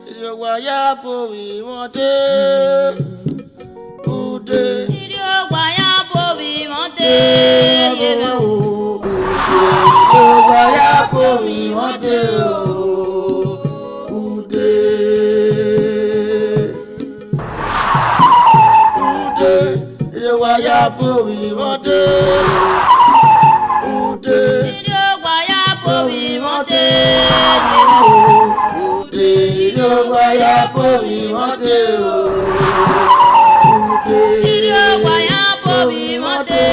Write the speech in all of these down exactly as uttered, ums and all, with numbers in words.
Iriowa ya bu ovbi mwẹ ọdẹ, ude. Iriowa ya bu ovbi mwẹ ọdẹ, ye mwẹ o. Iriowa ya bu ovbi mwẹ ọdẹ o, ude. Ude, iriowa ya bu ovbi mwẹ ọdẹ. Ude. Iriowa ya bu ovbi mwẹ ọdẹ. Ude, iriowa ya bu ovbi mwẹ ọdẹ o. Ude. Iriowa ya bu ovbi mwẹ ọdẹ.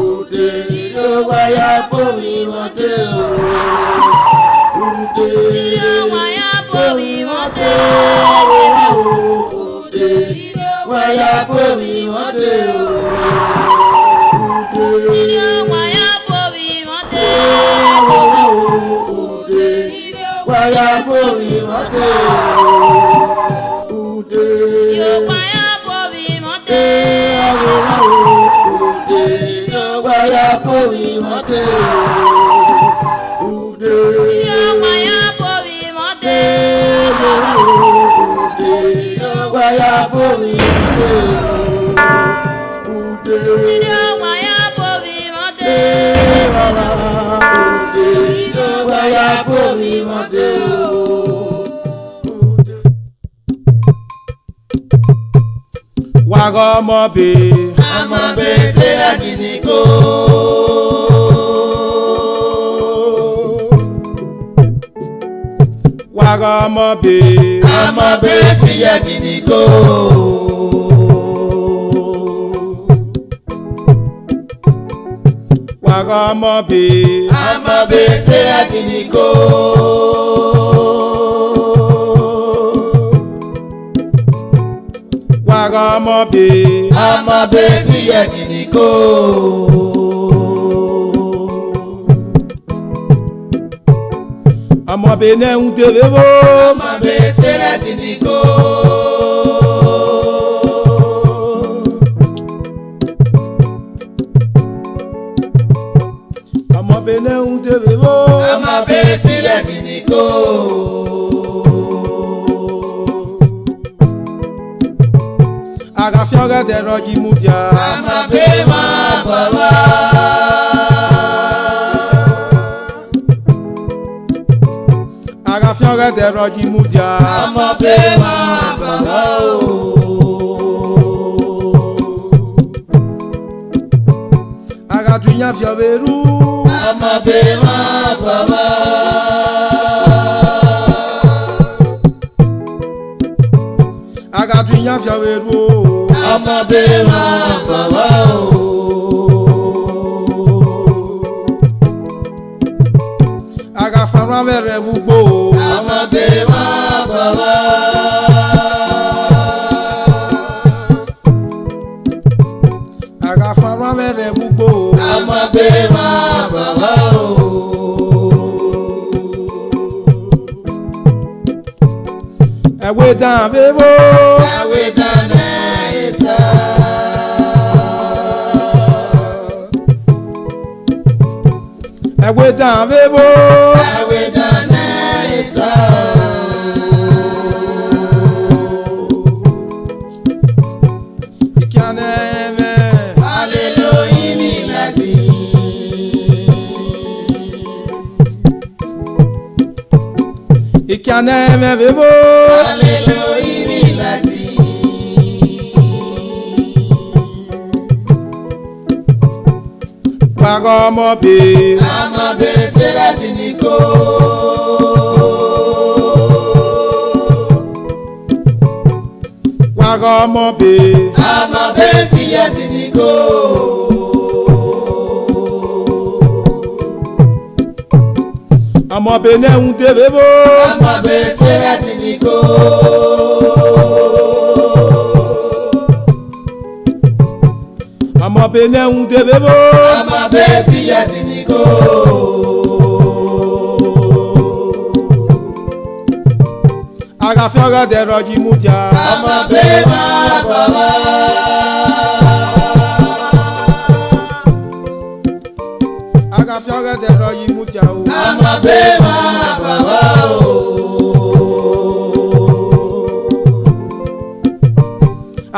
Ude, iriowa ya bu ovbi mwẹ ọdẹ o. Ude. Iriowa ya bu ovbi mwẹ ọdẹ. Ude, iriowa ya bu ovbi mwẹ ọdẹ o. Ude. Iriowa ya bu ovbi mwẹ ọdẹ. Ude, iriowa ya bu ovbi mwẹ ọdẹ o. Ude. Iriowa ya bu ovbi mwẹ ọdẹ. Ude, iriowa ya bu ovbi mwẹ ọdẹ o. Ude. Iriowa ya bu ovbi mwẹ ọdẹ. Ude, iriowa ya bu ovbi mwẹ ọdẹ. Ude. Iriowa ya bu ovbi mwẹ ọdẹ. Ude, iriowa ya bu ovbi mwẹ ọdẹ. Ude. Wa gha ọmọ be. Ọmọ be sẹ ra gidi ko. Wa gha ọmọ be. Ọmọ be sẹ ya gidi ko. Wa gha ọmọ be. Ọmọ be sẹ ra gidi ko. Wa gha ọmọ be. Ọmọ be sẹ ya gidi ko. Ọmọ be ne ẹhun de vbe vbo. Ọmọ be sẹ ra gidi ko. Ọmọ be ne ẹhun de vbe vbo. Ọmọ be sẹ ra gidi ko. A gha fian ọghẹdẹ rọ yi mudia. Ọmọ be ma baba. A gha fian ọghẹdẹ rọ yi mudia. Ọmọ be ma baba o. A gha du iyan viọ vbe ru. Ọmọ be ma baba. A gha du iyan viọ vbe ru o. Ọmọ be ma baba o. A gha fa rran vbe ẹrẹ vbe ugbo. Ọmọ be ma baba. A gha fa rran vbe ẹrẹ vbe ugbo. Ọmọ be ma baba o. Ẹwe dan vbe vbo. Ẹwe dan nẹ esa. Ẹwe dan vbe vbo. Ẹwe dan nẹ esa. Ikian nẹ mwẹ. Hallelujah, mi ladi. Ikian nẹ mwẹ vbe vbo. Hallelujah, mi ladi. Wa gha ọmọ be. Ọmọ be sẹ ra gidi ko. Wa gha ọmọ be. Ọmọ be sẹ ya gidi ko. Ọmọ be ne ẹhun de vbe vbo. Ọmọ be sẹ ra gidi ko. Ọmọ be ne ẹhun de vbe vbo. Ọmọ be sẹ ya gidi ko. A gha fian ọghẹdẹ rọ yi mudia. A ma be emwa baba. A gha fian ọghẹdẹ rọ yi mudia o. A ma be emwa baba o.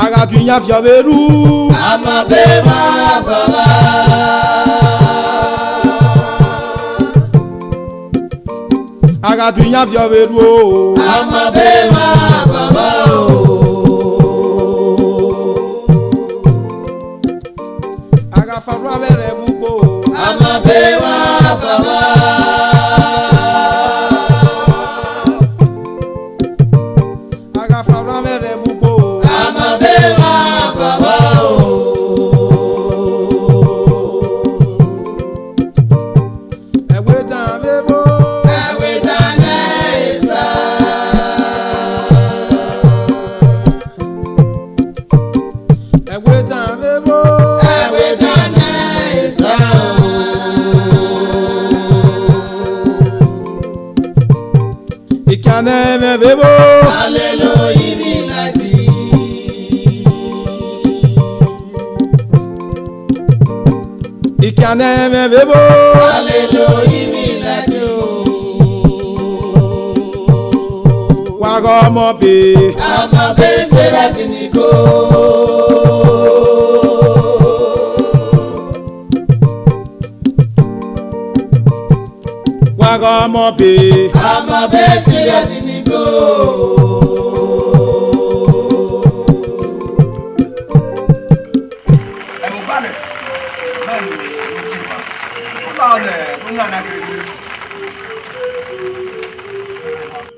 A gha du iyan viọ vbe ru. A ma be emwa baba. A gha du iyan viọ vbe ru o. A ma be emwa baba o. A gha fa orhuan vbe ẹrẹ vbe ugbo. A ma be emwa baba. A gha fa orhuan vbe ẹrẹ vbe ugbo. A ma be emwa baba o. Ẹwe dan vbe ebo. Ẹwe dan ne esa. Ẹwe dan vbe ebo. Ẹwe dan ne esa. Ikian ne ẹmwẹ vbe ebo. Hallelujah, mi lati. Ikian ne ẹmwẹ vbe ebo. Hallelujah, mi lati. Wa gha ọmọ be. Ọmọ be se lati ni ko. Wa gha ọmọ be. Ọmọ be serious ni go.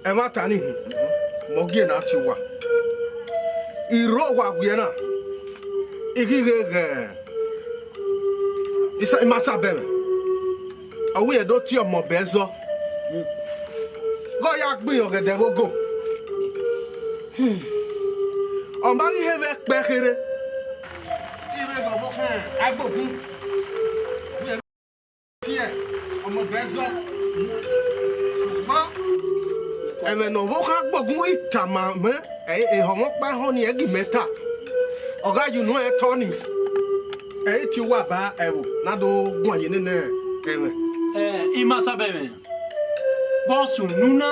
Ẹmwata ni hin, mẹ ọ gie ne a tie uwa. I rre owa wiẹ na, I ghi ghe ghẹ, I sa, I ma sa bẹmwẹ. Ọ wẹ irẹn do tie ọmọ bẹ zọ, ghe ọ ya gbin ọghẹdẹ vbe ogo. Ọ ma ghi he vbe ẹkpẹ kherhe, I vbe ghe ọvbokhan Agbogun tie ọmọ bẹ zọ. Sokpan ẹmwẹ ne ọvbokhan Agbogun ghi tama mwẹ, ẹ, ehọ mwẹ ọkpa ehọ ni ẹ gi mẹ ta, ọ gha ye unu ẹn tọ ni, ẹ i tie uwa ba ẹvbo ne a do guan ye nene ẹmwẹ. Ẹ, I ma sa bẹmwẹ, vbe ọ sunu na?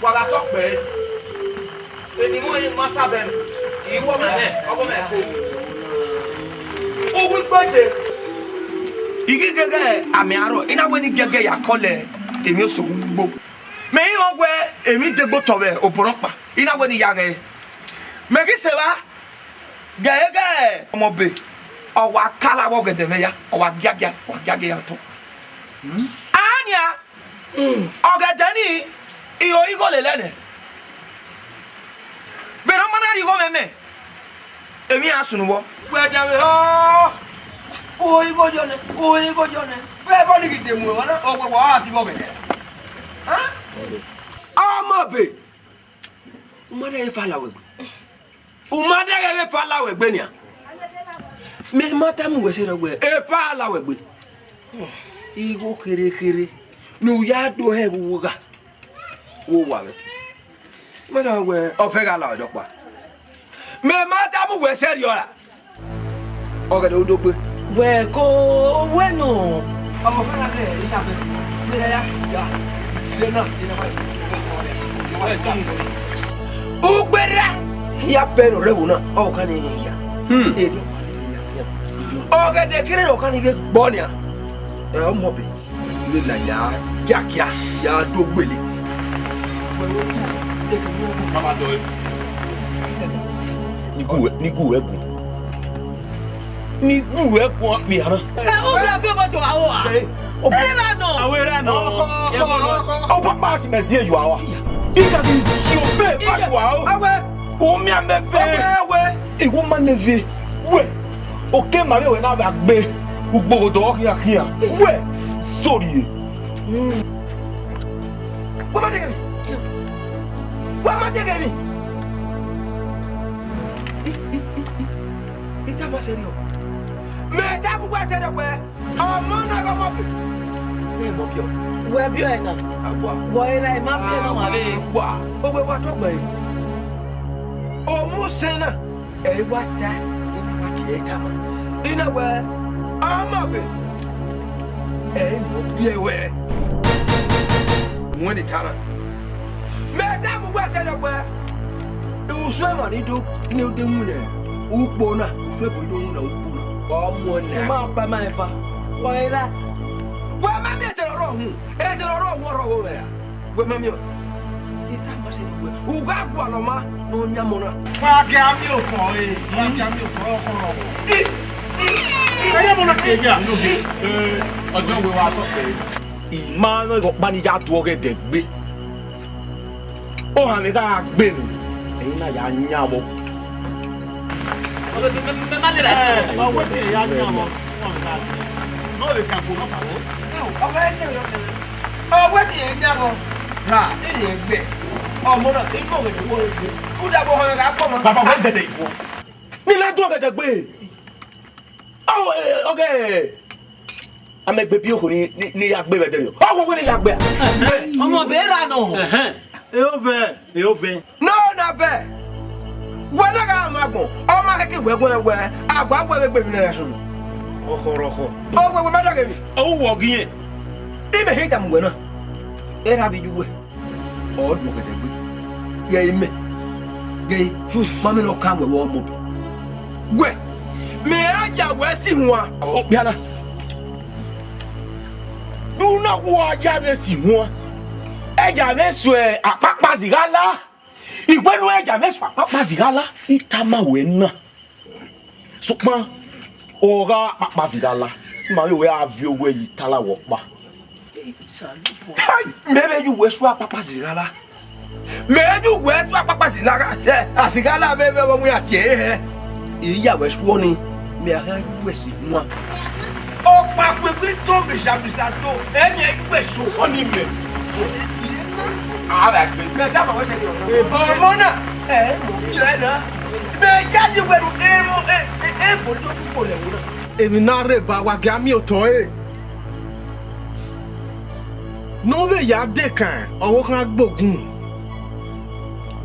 Wa gha tọ kpẹẹ, eni mwẹ I ma sa bẹmwẹ, I ru ọmwa mwẹ, ọghe mwẹ ko. Uwu igbeje, I ghi ghẹghẹ amẹ arrọọ, I na wẹ ne I giẹgiẹ ya kọlẹ emwi osogbo. Mẹ i rẹn wẹ emwi degbe otọ vbe obọ nọkpa, I na wẹ ne I ya ghẹ. Mẹ ghi sẹ evba, ghe ghe ọmọ be, ọ wa kala vbe ọgẹdẹ mwẹ ya, ọ wa giagia, wa giagia ya tọ. Ania, ọgẹdẹ ni, I ro igho lele nẹ. Vbene ọ ma na rhie igho mwẹ mẹ, emwi iran sunu vbọ. Wẹ da vbe họ, u ro igho yọ nẹ, u ro igho yọ nẹ. Vbe ẹbọ ni ghi de mu emwa na, ọ wẹ wa gha si vbe ọgẹdẹ. Hẹn? Ọmọ be, u ma dẹghe efa la wẹ egbe. U ma dẹghe efa la wẹ egbe nian. Mẹ ma tama uwẹ sẹ nọ wẹ efa la wẹ egbe. Igho kherhe kherhe ne u ya do hẹ vbe uwu gha, wo wa vbe. Mẹ na wẹ ọfẹ gha la wẹ dọkpa. Mẹ ma tama uwẹ sẹrriọ ra? Ọghẹdẹ odogbe. Wẹ ko wẹ nọ. Ọmọ fana ghe Elizabeth, ne ya ya, se na, ne ya ya. Ugbera ya pẹ ne ọ rre ẹvbo na, ọ kan ne ya. Hmm. Erriọ ọmọ ne ya ya. Ọghẹdẹ kherhe ne ọ kan ne vbe gbọ nia. Ẹ, ọmọ be. Lele ya giagia ya do gbele. Ni gu wẹ, ni gu wẹ gun. Ni gu wẹ gun akpia na. Ẹ, o bia fi ọmọ jọ aro a. Ẹ, o Era nọ. Awe era nọ. Ọ papa si mẹ zie yọ awa. I ka ghi si obe ba yọ aro. Awe. O miẹn mẹ vẹ. Awe, awe. Igho ma nẹ vbe wẹ, oke ma vbe wẹ na vbe gbe ugbo vbe odọ khian khian. Wẹ, sorry. Wa ma deghe mi. Wa ma deghe mi. I, i, i, i. I tama sẹrriọ. Mẹ tama uwa sẹrriọ wẹ, ọmọ na gha ọmọ be. Ẹ mọ biẹ. Wẹ biẹ ọe na. Awa. Wẹ ọre na, I ma biẹ na ma vbe. Awa. Owe wa tọgbọ ẹre. Omusẹn na, ẹ i wa ta, I na wa tie ẹre tama. I na wẹ, ọ ma vbe. Ẹ i mu biẹ wẹ. Wẹ ne I ta na. Mẹ tama uwẹ sẹ nẹ wẹ, usun ẹmwẹ ni do, ni do winna ukpo na, usun ẹmwẹ do winna ukpo na. Ọ muẹn na. I ma kpa ma eva. Wẹ ọre na. Wẹ ma miẹn ẹdẹ ọrọ uhunmwu, ẹdẹ ọrọ uhunmwu ọrọre mwẹ ra? Wẹ ma miẹn ọẹn? I tama sẹ nẹ wẹ, u gha gualọ ọmwa ne ọ yan ọmọ na. Wa gie a miẹn otọ ẹre, wa gie a miẹn otọ ẹre ọkhọ rọ. I, i, i, Ẹ ya ọmọ na si ẹre ya. Inu ghe, eh, ọjọ wẹ wa tọ kẹre. I ma rẹn ọkpa ni ya do ọghẹdẹ gbe. Ohanmwẹ gha gbe nẹ, ẹyin na ya yan vbọ. Ẹ, ọ wẹ te ya yan vbọ, ọ vbe ka gbe nọ kpao. Ọ wẹ te ya yan vbọ, ra, e rẹn vẹ. Ọmọ na, I kọ wẹ vbe wo egbe. U da vbe ohanmwẹ gha kpọ ma. Baba, wẹ zẹdẹ iguọ. Ne I na do ọghẹdẹ gbe. Ọ, eh, ọghe, a mẹ gbe bi okhuo ni, ni, ni ya gbe vbe ẹdẹrriọ. Ọ wẹ wẹ ne ya gbe a. Ọmọ be ra nọ. Ẹhẹn. Ehovẹ, ehovẹ. No, na vẹ. Wẹ na gha ma agbọn, ọ ma khẹke wẹ guẹ wẹ, a gua wẹ ghe gbe emwi na ya sunu. Ọkhọ rọkhọ. Ọ wẹ wẹ ma dọghe emwi. Ọ wọ gi yẹn. Imẹ he damu wẹ na. Erha vbe iye uwẹ. Ọ do ọghẹdẹ gbe. Ghẹ imẹ. Ghẹ, ma mẹ ne ọ kan wẹ vbe ọmọ. Wẹ, mẹ ra ya wẹ si huan. Okpia na. Du na wu a ya vbe si huan. Ẹ ya vbe suẹ akpakpa zighala. Iwẹ nu ẹ ya vbe suẹ akpakpa zighala. I tama wẹ na. Sokpan, ọ gha kpakpa zighala, ima vbe wẹ a viọ owẹ ye itara wẹ ọkpa. Hai, mẹ vbe ye uwẹ suẹ akpakpa zighala. Mẹ vbe ye uwẹ suẹ akpakpa zighala, ẹ, a zighala vbe vbe ọmọ iran tie hẹ. I ya wẹ suọ ni, mẹ a gha yu wẹ si huan. Ọkpa kuegbe to misa misa to, ẹ miẹn yu wẹ so. Ọni mẹ. A gha gbe. Mẹ ta ma wẹ sẹ ni ọmọ na, ẹ, mọ bi ẹ na. Mẹ ya ye wẹ ru, ẹ, ẹ, ẹ, ẹ, bọ do fun ko lẹ wo na. Emwi na rre ba wa gia miẹn otọ ẹre. Ne ọ vbe ya de kan, ọvbokhan gbogun.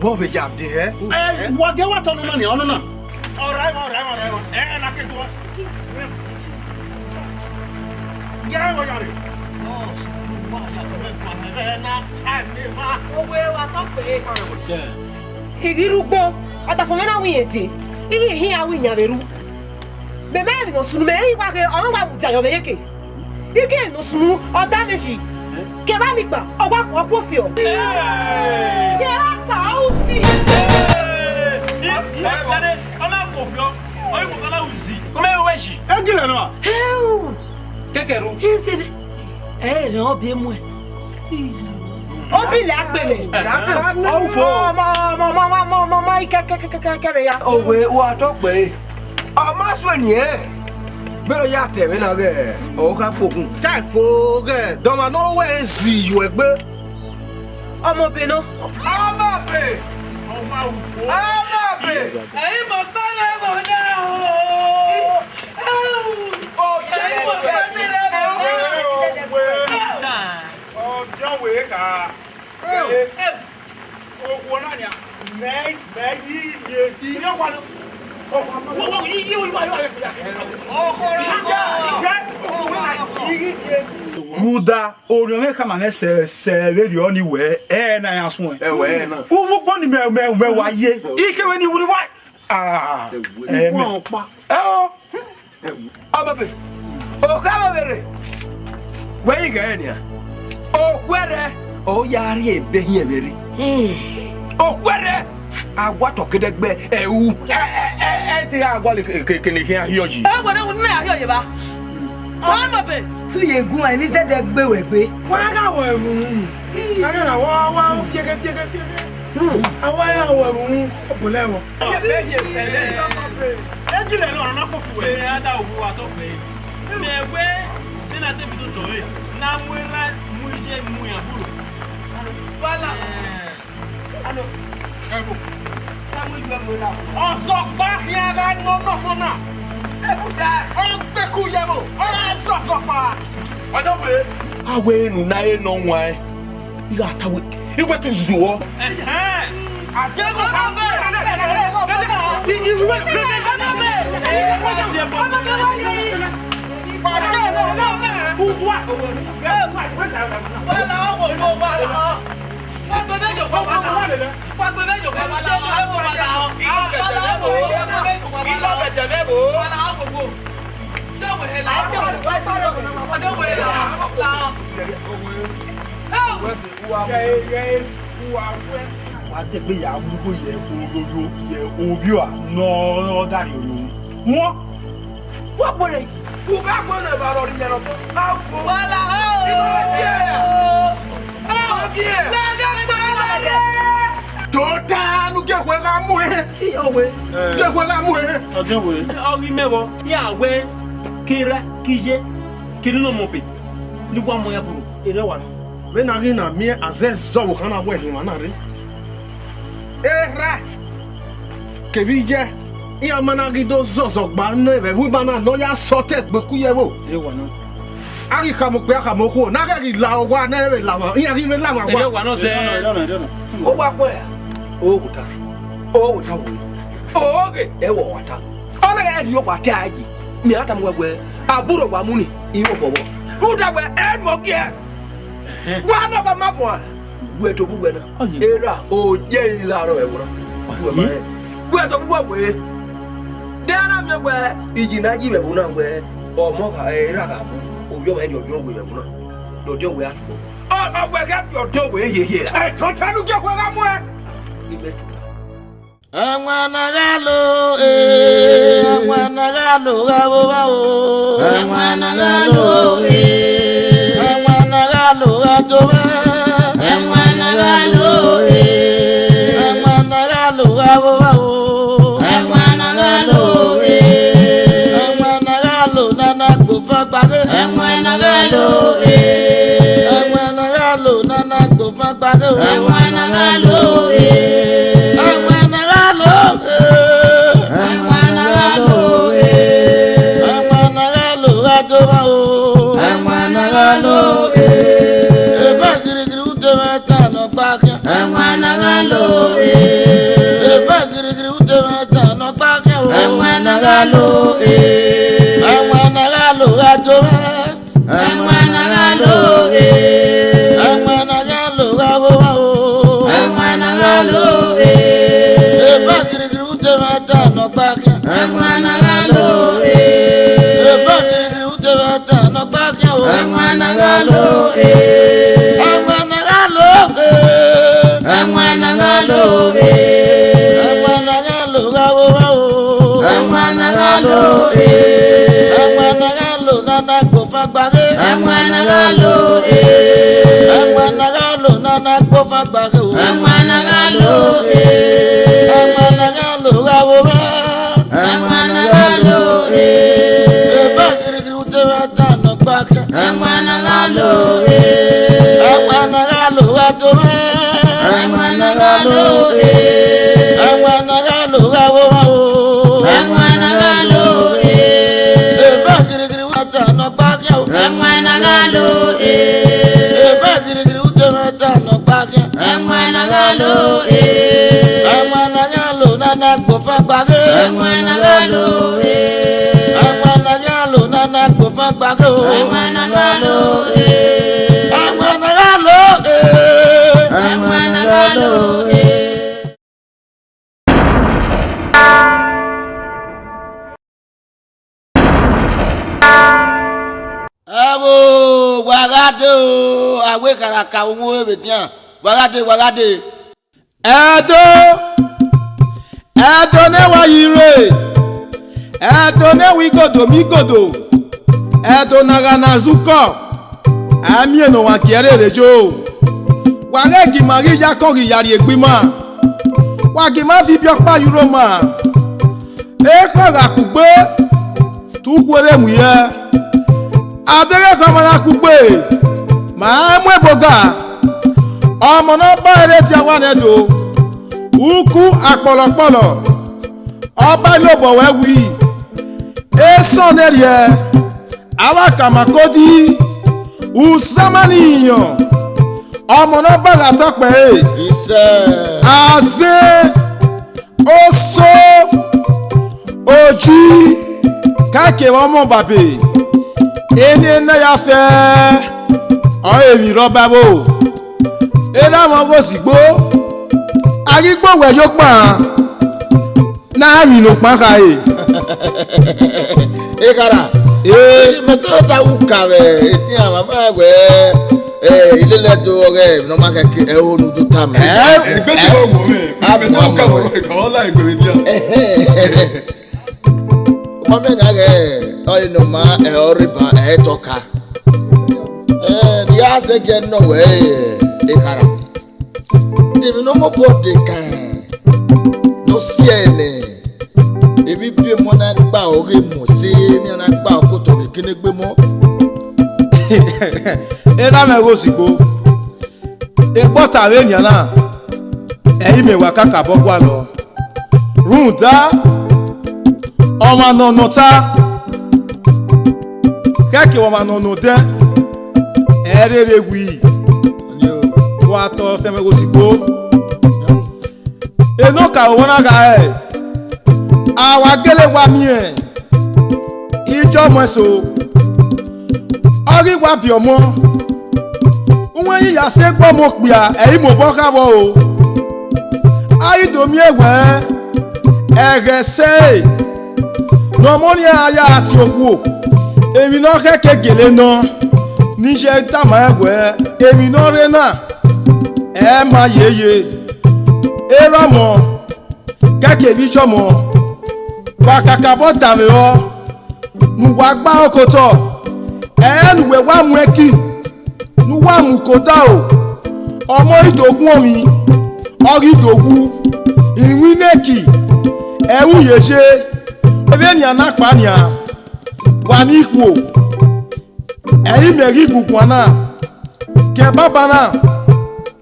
Vbe ọ vbe ya de hẹ? Ẹ, wa gie wa tọ ọnọna nia, ọnọna. Ọrhaemwa, ọrhaemwa, ọrhaemwa. Ẹ, ẹ na ke do. Gie ẹmwẹ ya rre. Owe wa tọ kpẹre. I ghi rre ugbo, ọdafẹn mwẹ na wẹ irẹn tie, I ghi hin a wẹ iyan vbe ru. Mẹ mẹ emwi ne ọ sunu mẹ, I wa ghe, ọ wa mu dia yọ vbe yeke. I ghe ne ọ sunu, ọ da mẹ yi. Kevbe a ni kpa, ọ wa, ọ khuo fiọ. Kevbe a kpa, ọ ru si. Ọ na khuo fiọ, ọ i khuo fiọ, ọ na ru si. Ọ mẹ wẹ yi. Ẹ gilẹ nọ. Hẹu. Kẹkẹ ru. Ẹ rẹ ọ biẹ muẹn. Ọ bi lẹ agbele. Ọ fo. Ọmọ, ọmọ, ọmọ, ọmọ, ọmọ, ọmọ, ọmọ, ikẹ, kẹ, kẹ, kẹ, kẹ, kẹ, vbe ya. Owe, wa tọ kpẹre. Ọ ma suẹn niẹn. Vbene ọ ya ta ẹmwẹ na ghẹ, ọ gha kpokun. Ta fo ghẹ, dọmwa ne ọ wẹ zi yu egbe. Ọmọ be nọ. Ọmọ be. Ọmọ ufo. Ọmọ be. Ẹ̀yin mọ̀ pé lè mọ̀ náà o. Ẹ̀yin mọ̀ pé lè mọ̀ náà o. Ọjọ́ wèé kà. Owó náà ni a, mẹ, mẹ yi ye. Ìyẹn wà lọ. Wo, wo, yi, yi, yi, yi, yi. Ọkọ rẹ kọ. Ìyẹn, ìyẹn, owó náà yi ye. Rhunmwuda, orhiọn mwẹ khama mwẹ sẹ, sẹ vberriọ ni wẹ, ẹ na ya suẹn. Ẹ wẹ ẹ na. Uvugbo ni mẹ, mẹ, mẹ wa ye. Ikevbe ni wurri wa. Ah, ẹ mẹ. Ikun ọkpa. Ẹ o. Ọmọ be, okha vbe rre, wẹ i ghẹ nian. Okhuẹrhẹ, ọ ya rrie ebe hiẹn vbe rre. Okhuẹrhẹ, a wa tọ kedegbe ẹu. Ẹ, ẹ, ẹ, ẹ te gha gualọ ke, ke, ke ne khian hiọ yi. Ẹ wẹ ne na hiọ yi ba. Ọmọ be. Tu ye gun ẹni zẹdẹ gbe wẹ gbe. Wa gha wẹ mu. A gha na wa, wa fiẹgẹ, fiẹgẹ, fiẹgẹ. A wa ya wẹ mu. Ọ bolẹ wọ. Ejinẹ ne ọ̀rọ̀ náà kò fi wẹ̀. Ẹ á dá òwú wa tó pé. Mẹ wẹ́, bí na tẹ̀mí tó tọ̀ ẹ́, na mu erha mu iye mu ìyàwó rẹ̀. Bala. Alo. Ẹ bò. Ká mú ìlú ẹ mú erha. Ọ̀sọ̀gbà fi ara nọ nọ mọ náà. Ẹ bù dá. Ọ ń gbẹkú yẹ bò. Ọ yà sọ ọ̀sọ̀gbà. Ọjọ́ pé. A wẹ ne u na re nọ waẹn, I gha ta wẹ, I wẹ te u zuọ. Wa degbe ya mu igho ye ororo ye ovbi ọre ne ọ da rhie ororo. Huọn. Wa gbọnọ, u gha gbọnọ evba rhọrre iyẹn nọkọ. A wo. Wala o. Ogie. Ogie. Tota ne u gie ekhue gha mu ẹre. Iyo we. Gie ekhue gha mu ẹre. Ọ ghi mẹ vbọ, iran wẹ ke erha, ke iye, ke erha ne ọ mọ be, ne uwa mu ẹre aburro. Erha wa, vbene a ghi na miẹn azẹzẹ ọvbokhan na wẹ ne emwa na rre. Erha kevbe iye, iran ma na ghi do zọzọ gba nẹ vbe ẹvbo ima na ne ọ ya sẹ otọ egbe ku ye ẹvbo. Erha wa nọ. A ghi khama okpia khama okhuo, ne a ghẹ ghi la owa ne ẹ vbe la mwa, iran ghi vbe la mwa owa. Erha wa nọ zẹ. Erha wa nọ, erha wa nọ. Owa kue ra? Owa ta. Owa ta we. Oghe ẹvbo wa ta. Ọ na ghẹ rhie owa ta yi. Mẹ a tama uwẹ wẹ, aburro wa mu ni, I vbe obọ vbọ. Rhunmwuda wẹ, ẹ nuẹn gie. Wa na ba ma bua. Wẹ tobọ uwẹ na. Erha, o je ri gha rrọọ ẹvbo na. Wẹ ma rẹn. Wẹ tobọ uwẹ wẹ. De a na miẹn wẹ, iji ne a yi vbe ẹvbo na wẹ, ọmọ gha, erha gha bu, ovbi ọmwa rhie ọdiọn wẹ vbe ẹvbo na. Ọdiọn wẹ a sugbo. Ọ, ọ wẹ ghẹ biẹ ọdiọn wẹ yeye ra. Ẹ, tọtọ ne u gie ekhue gha mu ẹre. Ni mẹ tu ra. Ẹmwẹ na gha lo, eh, ẹmwẹ na gha lo gha vbe ovba o. Ẹmwẹ na gha lo, eh. Ẹmwẹ na gha lo gha to ovba. Ẹmwẹ na gha lo, eh. Ẹmwẹ na gha lo gha vbe ovba o. Ẹmwẹ na gha lo, eh. Ẹmwẹ na gha lo nana gbofan gbaghe. Ẹmwẹ na gha lo, eh. Ẹmwẹ na gha lo nana gbofan gbaghe o. Ẹmwẹ na gha lo, eh. Ẹmwẹ na gha lo, eh. Ẹmwẹ na gha lo, eh. Ẹmwẹ na gha lo gha do gha o. Ẹmwẹ na gha lo, eh. Eva girigiri ute mwa ta nọ gba khian. Ẹmwẹ na gha lo, eh. Eva girigiri ute mwa ta nọ gba khian o. Ẹmwẹ na gha lo, eh. Ẹmwẹ na gha lo gha do gha. Ẹmwẹ na gha lo, eh. Ẹmwẹ na gha lo gha vbe ovba o. Ẹmwẹ na gha lo, eh. Eva girigiri ute mwa ta nọ gba khian. Ẹmwẹ na gha lo, eh. Eva girigiri ute mwa ta nọ gba khian o. Ẹmwẹ na gha lo, eh. Ẹmwẹ na gha lo, eh. Ẹmwẹ na gha lo, eh. Ẹmwẹ na gha lo gha vbe ovba o. Ẹmwẹ na gha lo, eh. Ẹmwẹ na gha lo nana gbofan gbaghe. Ẹmwẹ na gha lo, eh. Ẹmwẹ na gha lo nana gbofan gbaghe o. Ẹmwẹ na gha lo, eh. Ẹmwẹ na gha lo gha vbe ovba. Ẹmwẹ na gha lo, eh. Eva girigiri ute mwa ta nọ gba khian. Ẹmwẹ na gha lo, eh. Ẹmwẹ na gha lo gha to ovba. Ẹmwẹ na gha lo, eh. Ẹmwẹ na gha lo gha vbe ovba o. Ẹmwẹ na gha lo, eh. Eva girigiri ute mwa ta nọ gba khian o. Ẹmwẹ na gha lo, eh. Eva girigiri ute mwa ta nọ gba khian. Ẹmwẹ na gha lo, eh. Ẹmwẹ na gha lo nana gbofan gbaghe. Ẹmwẹ na gha lo, eh. Ẹmwẹ na gha lo nana gbofan gbaghe o. Ẹmwẹ na gha lo, eh. Ẹmwẹ na gha lo, eh. Ẹmwẹ na gha lo, eh. Ẹvbo, wa gha dee o, a wẹ kharaka vbe uhunmwu vbe edian, wa gha dee, wa gha dee. Ẹdo, Ẹdo ne wa yi rre, Ẹdo ne wa igodo miẹn igodo, Ẹdo ne a gha na zẹ ukọ, a miẹn ne ọmwa gie ẹre rre yo. Wa ghẹ gie ima ghi ya akọn ghi ya rrie egbe ima, wa gie ima viọ ibiọkpa ye uroma. Ekhọe gha kugbe, te u khuerre mu irẹn. Adeghẹ ekhọe ma na kugbe, ma rẹn mu ebo ga. Ọmọ ne ọ ba ẹre tie owa nẹ do, uku akpọlọkpọlọ, ọ ba lobọ wẹ wi. Esọn ne rriẹ, avbe akama kodi. Usamaniyan, ọmọ ne ọ ba gha tọkpẹ ẹre. Isẹ. Azẹn, oso, oji, ka kevbe ọmọ babe. Ene na ya fẹ, ọ emwi rre ọba ẹvbo. Erha mwẹ ọghe osigbo, a ghi gbe owẹ ye okpan. Na emwi nokpan khare. Ekhara. Eh. Mẹ te ta uka vbe etian mama wẹ, eh, ilele do ọghe ne ọ ma khẹke ẹho ne u do tama. Eh, egbe te wo wo mẹ. A mẹ te uka wo ka ọ la egbe vbe dia. Mama na ghe, ọ nọ ma, ẹ, ọ rre ba, ẹ, tọka. Eh, ne a zẹgiẹ nọ wẹ, eh, ekhara. De emwi ne ọ mobọ de kan ne ọ si ẹe nẹ, emwi biẹ emọ na gba ọghe emọ se, ne a na gba ọkotọ vbe kene egbe emọ. Erha mwẹ ọghe osigbo, ekpọta vbe nian na, ẹ i mẹ wa kakabọ gualọ. Rhunmwuda, ọmwa ne ọ nọ ọta, khẹke ọmwa ne ọ nọ odẹ, ẹ i rherhe wi. Wa tọ ọtẹn mwẹ ghe osigbo. Enọkaro ọmwa na gha rẹn, a wa gele wa miẹn ijọmọ eso, ọ ghi wa biẹ ọmọ, uwẹ i ya sẹ egbe ọmọ okpia, ẹ i mobọ kha vbọ o. A ghi do miẹn wẹ, ẹghẹ sẹ ẹre ne ọmọ ni a ya tie okhuo, emwi ne ọ khẹke gele nọ, ne iye tama rẹn wẹ, emwi ne ọ rre na, ẹ ma yeye. Erha ọmọ, kẹkẹ vbe ijọmọ, wa kakabọ danmwehọ, ne uwa gba okotọ, ẹ ne uwẹ wa mu ẹki, ne uwa mu kodaro, ọmọ i do guọnmwi, ọ ghi do wu, iwinna ẹki, ẹ i ru ye ye, vbenian na kpa nian, wa ni ikhuo, ẹ i mẹ ghi gu guan na, ke baba na,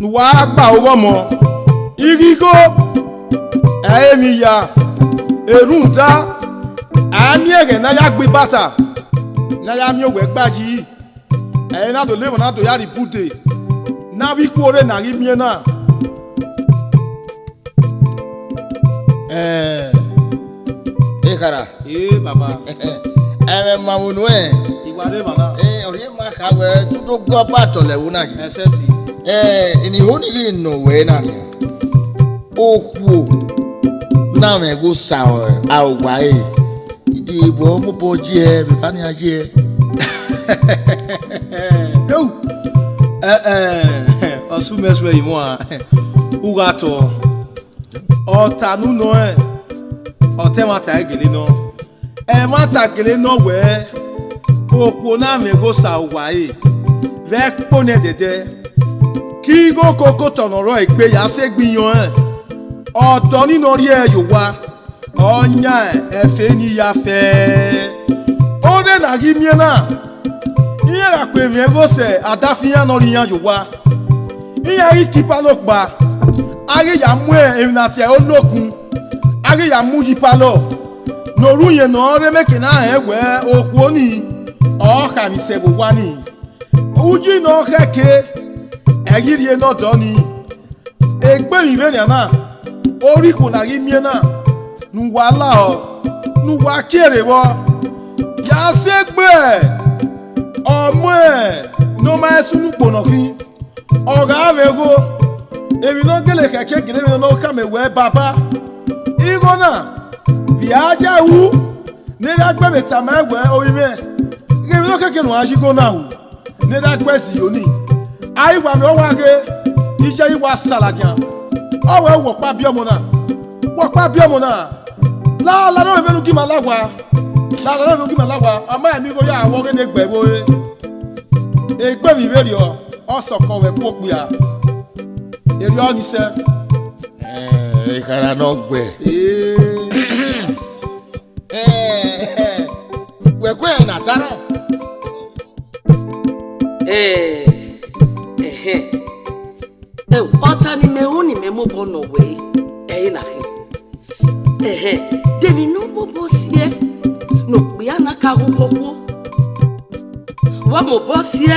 ne uwa gba oghọ ọmọ, I ghi igho, ẹ i re emwi ya, erhunmwuda, a miẹn ẹghẹ ne a ya gbe ibata, ne a ya miẹn owẹ gba yi, ẹ i re na do lele emwa na do ya rhie ibude, ne avbe ikhuo rre ne a ghi miẹn na. Ẹn, ekhara. Ee, baba. Ẹmwẹ ma vbe nuẹn. I wa rre emwa na. Ẹn, ọ rhie ma kha wẹ, te u do gọ ba tọlẹ ẹvbo na yi. Ẹsẹsi. Ẹn, eni ho ni ghi nọ wẹ na nian. Okhuo na mwẹ ghe osa aro uwa ẹre. Idibo mobọ ye, vbe eva nian ye. Eu, ẹ, ẹ, ọ sẹ mẹ suẹ yi mwa, u gha tọ. Ọta ne u nọ rẹn, ọta ẹmwata i gele nọ. Ẹmwata gele nọ wẹẹ, okhuo na mwẹ igho sa uwa ẹre, vbe ẹkpo nẹdẹdẹ. Ke igho kokotọ ne ọ rrọọ egbe ya sẹ egbe iyọnrẹn, ọdọ ni ne ọ rhie ẹre ye owa, ọ yan ẹfe ni ya fẹẹ. Ọnrẹn ne a ghi miẹn na, iran gha ku emwi ẹnrẹn gho sẹ adafian ne ọ rhie iran ye owa. Iran ghi ke ipalọ kpa, a ghi ya mu emwi ne a tie ẹre onokun, a ghi ya mu ye ipalọ, ne orhunmwu ne ọ rre emeke na rẹn wẹẹ okhuo nii, ọ kha emwi sẹ vbe owa nii. Uyi ne ọ khẹke, ẹ ghi rhie ne ọdọ nii. Egbe emwi vbenian na, orí ikhuo na ghi miẹn na, ne uwa lahọ, ne uwa kie rre vbọ, ya sẹ egbe ọmọ ne ọ ma sunu ukpo nọ khin. Ọ gha mwẹ igho, emwi ne ọ gele khẹke gele vbe nọ ne ọ khama wẹ baba. Igho na, vbe a ya ru, ne erha gbe vbe tama ẹn wẹ, ovbi mwẹ, ghe emwi ne ọ khẹke ne uwa ya igho na ru, ne erha gbe ẹzi yo ni. A i wa mwẹ ọwa ghe, iye i wa sa ladian. Ọ wẹ wẹ ọkpa biẹ ọmọ na, wẹ ọkpa biẹ ọmọ na. La, la nọ vbe ne u gi ima la owa. La, la nọ vbe ne u gi ima la owa. Ọ ma emwi igho ya wọ ghe ne egbe ẹvbo re. Egbe emwi vberriọ, ọ sọkọ vbe ẹkpo okpia. Erriọ ni sẹ. Eh, ekhara ne ọ gbẹ. Ee. Eh, wẹ kue na ta na. Eh, ẹhẹn. Ẹo, ọta ne imẹ ru ne imẹ mobọ nọ wẹ, ẹ i re na khin. Ẹhẹn, de emwi ne u mobọ siẹ, ne okpia na ka gho okhokhuo. Wa mobọ siẹ,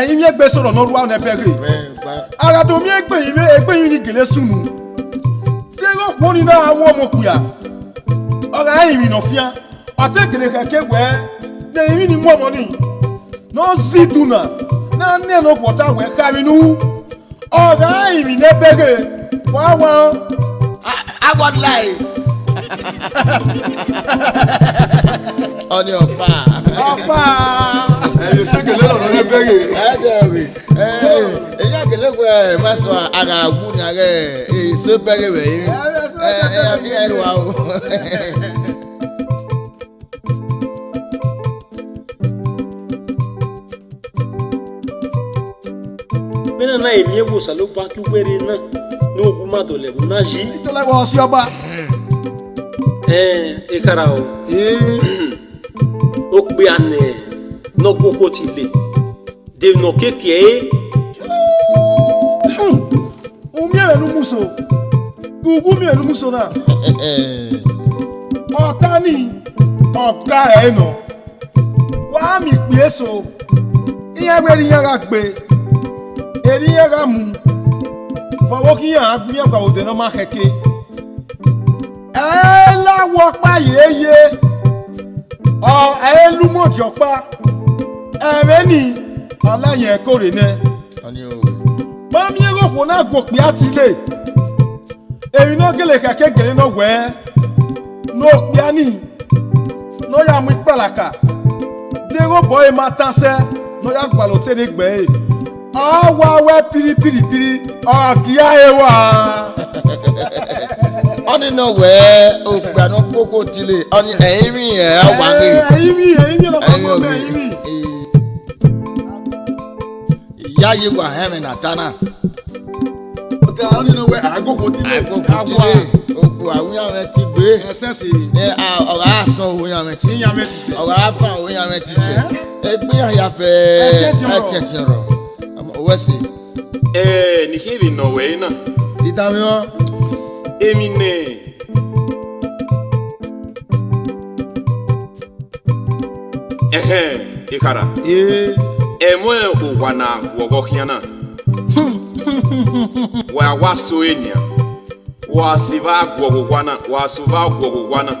Ẹrinmwi egbe sẹ orọ ne ọ rua ne ẹbẹghe. A gha do miẹn egbe ẹrinmwi, egbe ẹrinmwi ni gele sunu. Deghẹ okhuo ni na mu ọmọ okpia, ọ gha rẹn emwi ne ọ fian, ọ te gele khẹke wẹẹ ne ẹrinmwi ni mu ọmọ nii, ne ọ zẹ idu na, ne a nẹ ne okhuo ta wẹẹ, kha emwi ne u ru. Ọ gha rẹn emwi ne ẹbẹghe, wa wan. A, a wa lie. Ọni ọkpa. Ọkpa. Ẹ, ẹ sẹ gele lọ ne ẹbẹghe. Ẹ dẹ rẹ. Ẹ, ẹ ya gele wẹ, ma sọ, a gha wu ne a ghẹ, ẹ, sẹ ẹbẹghe vbe. Ẹ, ẹ, ẹ, ẹ, ẹ, ẹ, ẹ, ẹ, ẹ, ẹ, ẹ, ẹ, ẹ, ẹ, ẹ, ẹ, ẹ, ẹ, Vbene a na miẹn vbe Osanobua ke uwẹ rre na, ne ohu ma dọlọ ẹvbo na yi. Dọlọ ẹvbo ọsiọba. Ẹn, ekhara o. Ee. Okpia nẹ, ne ọ gu okhuo tile. De emwi ne ọ kiekie ẹre. U miẹn vbene u mu so, u gu miẹn vbene u mu so na. Ọta nii, ọ ga ẹre nọ. Wa miẹn ikpia eso, iran wẹẹ iran gha gbe, erha iran gha mu, vbe ọvbokhan iran gha gu iran gba vbe odẹ ne ọ ma khẹke. Ẹ i la wẹ ọkpa yeye, ọ, ẹ i la umodi ọkpa, ẹmwẹ nii, ọ la yẹn ẹko rre nẹ. Ọni o. Ma miẹn ighẹ okhuo na gu okpia tile, emwi ne ọ gele khẹke gele nọ wẹẹ, ne okpia nii, ne ọ ya mu ikpalaka, deghẹ obọ ẹre ma tan sẹ, ne ọ ya gualọ ote ne egbe ẹre. Ọ wa wẹ piripiripiri, ọ gia re wa. Ọni nọ wẹ okpia ne ọ koko tile, ọni ẹrinmwi ẹ wa ghe. Ẹrinmwi, ẹrinmwi, ọnọkpa ẹrinmwi, ọmọ ẹrinmwi. Iyayi wa hẹn mwẹ ne a ta na. Ọni nọ wẹ agbogbo tile. Agbogbo tile. Okpia awinna mwẹ ti gbe. Ẹsẹse. Ẹ, a, ọ gha sọn ohunmwu mwẹ ti sẹ. Iyan mwẹ ti sẹ. Ọ gha ban ohunmwu mwẹ ti sẹ. Egbe iran ya fẹ. Ẹtẹtẹ ọrọ. Ẹtẹtẹ ọrọ. Ọmọ, owẹ sẹ. Ẹ, ne I khian vbe nọ wẹ na. I danmwehọ. Emwi nẹ. Ẹhẹn, ekhara. Ee. Ẹmwẹ owa na guọghọ khian na. Wa wa so e nian. Wa si va guọghọ owa na, wa so va guọghọ owa na.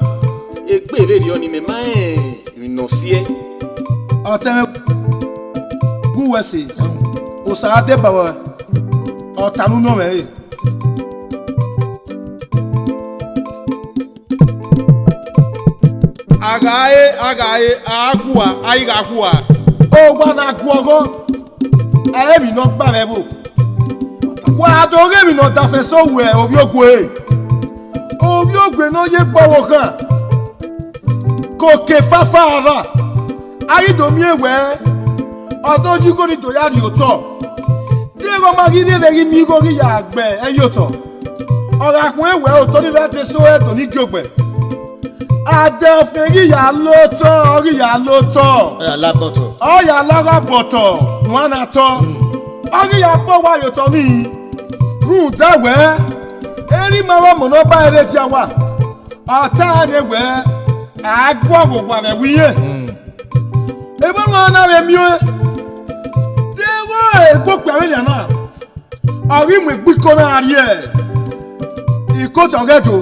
Egbe vberriọ ni mẹ ma rẹn emwi ne ọ siẹ. Ọtẹn mwẹ gu wẹ sẹ, Osa gha deba wẹ, ọ ta ne u nọ mwẹ re. A gha re, a gha re, a gha gua, a i gha gua. Owa na guọghọ, ẹ i re emwi ne ọ gba mwẹ ẹvbo. Wa do ghe emwi ne ọ dafẹn sẹ owẹ ovbiogue. Ovbiogue ne ọ ye gbe ọvbokhan. Koke fafa ra, a ghi do miẹn wẹ, ọ do ye igho ni do ya rhie otọ. Deghẹ ọ ma ghi rherhe ghi miẹn igho ghi ya gbe ẹyotọ, ọ gha khuẹn wẹ otọ ni rre adesẹ ẹdọ ni gie ogbẹ. Adẹfẹn ghi ya la otọ, ọ ghi ya la otọ. Ọ ya la bọtọ. Ọ ya la gha bọtọ, wan na tọ. Ọ ghi ya kpọ owa ye otọ nii. Rhunmwuda wẹ, erha ima ọghe ọmọ ne ọ ba ẹre dia owa. Ọ ta ne wẹ, a guọghọ owa vbe ẹvbo irẹn. Ebo ọmwa na vbe miẹn, deghẹ egbe okpia vbe nian na, ọ ghi mu egbe iko na rrie ikotọ ọghe Ẹdo.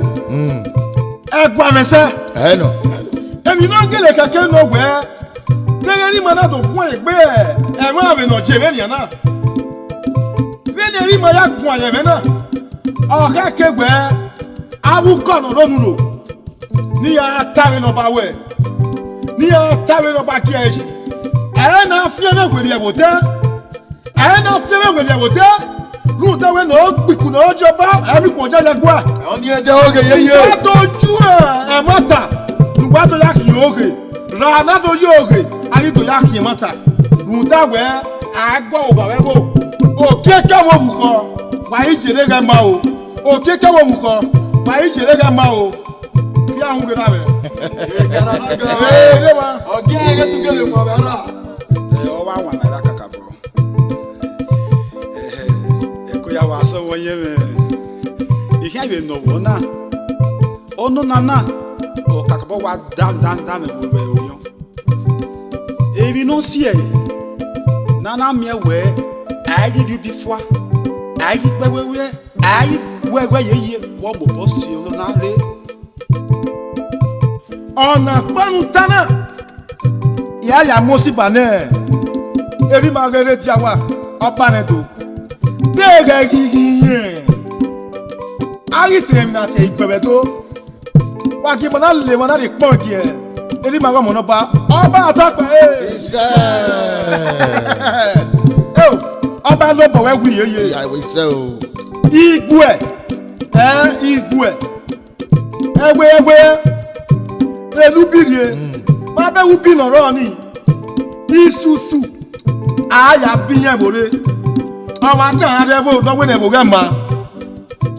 Ẹguae mwẹ sẹ. Ẹhẹn nọ. Emwi ne ọ gele kẹkẹ nọ wẹ, deghẹ erha ima na do guan egbe ẹmwẹ avbe ne ọ je vbe nian na. Vbene erha ima ya guan ye ẹmwẹ na, ọ khẹke wẹ, avbe ukọ ne ọ rre unu ro. Ne iran ta vbene Ọba wẹ, ne iran ta vbene Ọba gie ẹre yi. Ẹ i na fian vbe werriẹ vbe odẹ, ẹ i na fian vbe werriẹ vbe odẹ, rhunmwuda wẹ ne ọ gbe ikun ne ọ jẹ Ọba, ẹ i miẹn ikun ọjọ ya gua. Ọni ẹdẹ oghe yeye. Wa do ju ẹmwata ne uwa do ya khian oghe, ra na do ye oghe, a ghi do ya khian ẹmwata. Rhunmwuda wẹ, a gbe owa vbe ẹvbo, okieke vbe orukhọ, wa i yere ghẹ ma o. Okieke vbe orukhọ, wa i yere ghẹ ma o. Khian hu ghe na mwẹ. Ee, ne wa. Ọ gie ẹghẹ tu gele mu ọmwa ra. Ẹ, ọ wa wan na ra kakabọ. Ẹ, ẹ, ẹko ya wa sẹ vbe ọyẹnmwẹ. I khian vbe nọ vbọ na. Ọnọna na, ọ kakabọ wa dan dan dan mwẹ vbe orhiọn. Emwi ne ọ siẹ ẹre, ne a na miẹn wẹẹ, a i ghi rhie ubi fua, a i ghi gbe ẹwe wiẹ, a i ghi gu ẹwe yeye, vbe ọ mobọ si ọnọna rre. Ọna kpọnmwẹ uta na, I a ya mu osiba nẹ, erha ima ghe rre dia owa, Ọba ne Ẹdo. Deghẹ ghi ghi rẹn, a ghi te emwi na tie iguẹ vbe Ẹdo. Wa gie ima na le emwa na rhie ekpọnmwẹ gie, erha ima ghe ọmọ ne Ọba, Ọba Atakpa, eh. Isẹ. Eo, Ọba ne obọ wẹ wi yeye. Iya, isẹ o. Iguẹ, ẹ, iguẹ. Ẹwe, ẹwe, elu ubi rhie. Ma bẹghe ubi ne ọ rrọọ nii. Isusu, a ya bi iyẹn vbo rre. Ọmwa kan a rre ẹvbo ne ọ wẹ ne ẹvbo ghẹ ma,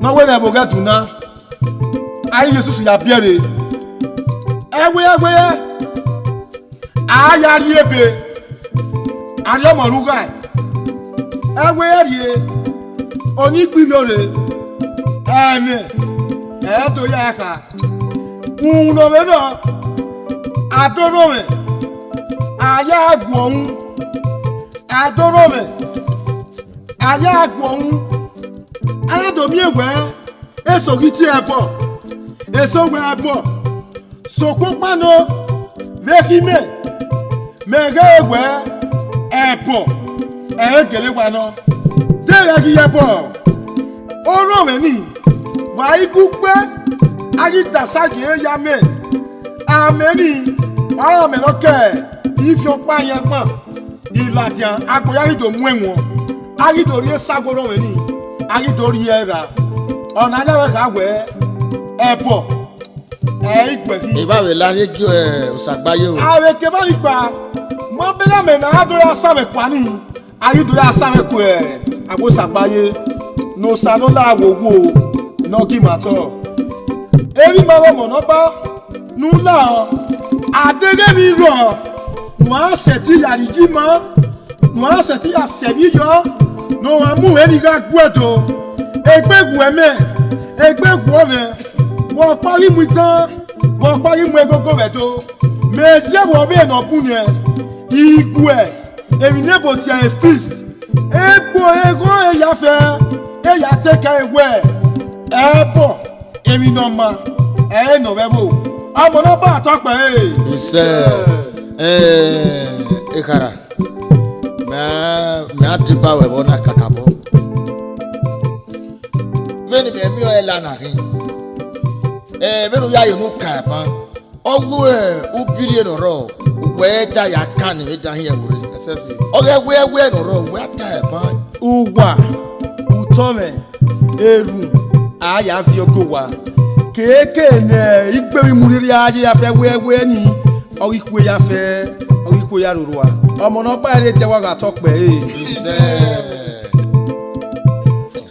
ne ọ wẹ ne ẹvbo ghẹ duna. A i ghi susu ya biẹ rre. Ẹwe, ẹwe, a ya rrie ebe, a rrie ọmọ rugha. Ẹwe rrie, oni gbe ivbiorre, ẹmwẹ, ẹ do ya kha. Uhunmwu ne ọ vbe nọ, a do rhọnmwẹ, a ya guọghọ, a do rhọnmwẹ, a ya guọghọ. A na do miẹn wẹẹ, eso ghi tie ẹbọ, eso wẹ ẹbọ. Sokpan ọkpa nọ, vbe khin mẹ, mẹ ghee wẹẹ, ẹbọ, ẹ i gele wa nọ. Deghẹ ghi ye ẹbọ, orhọnmwẹ nii, wa i gu ukpe, a ghi dasa ye ya amẹ. Amẹ nii, ọrọre amẹ ne ọ ke ifian ọkpa yan gban. Iladian, agbọn ya ghi do mu ẹwẹn, a ghi do rhie esago orhọnmwẹ nii, a ghi do rhie ẹe ra. Ọna ya vbe kha wẹẹ, Ẹbọ, ẹ i guẹ khin. Evba vbe la rhie gie, ẹ, Osagbaye o. Avbe ekeba ni kpa, ma bẹghe amẹ ne a do ya sa mwẹ kua nii, a ghi do ya sa mwẹ ku, ẹ, agbọn Osagbaye, ne Osa ne ọ la wowo ne ọ gie ima otọ. Erha ima ọghe ọmọ ne ọ ba ne u la, a deghẹ emwi rrọọ ne uan sẹtin ya rhie ima, ne uan sẹtin ya sẹ emwi yọ, ne uan mu mwẹ ni gha guẹ do. Egbe wu ẹmwẹ, egbe wu ọmwẹ, vbe ọkpa ghi mu itan, vbe ọkpa ghi mu egogo vbe ẹdo. Mẹ ye vbe ọ vbe ne ọ bun niẹn, iguẹ, emwi ne ebo tie ẹre feast, egbe eghọn eya fẹ, eya te ka wẹ, ẹbọ, emwi ne ọ ma, ẹ i re ne ọ vbe ẹvbo. Ọmọ ne ọ ba tọ kpẹre. Isẹ, eh, ekhara, mẹ a, mẹ a deba ruẹ vbe ọna kakabọ. Vbene imẹ miẹn ọre la na khin, eh, vbene u ya ye unu ka ẹban, ọ wẹ u biẹ rhie ne ọ rrọọ, uwẹ ta ya kan ne emwi dan hin ẹvbo rre. Ọ ghẹ wẹ ẹwẹ ne ọ rrọọ, uwẹ a ta ẹban. Uwa, utọ mwẹ, erhunmwu, a ya viọ gie owa. Keke ne ikpemwi mu rhirhi a ye ya fẹ wẹ ẹwẹ ni, ọ ghi khue ya fẹ, ọ ghi khue ya rhorhua. Ọmọ ne ọ gba ẹre dia wa gha tọ kpẹre. Isẹ.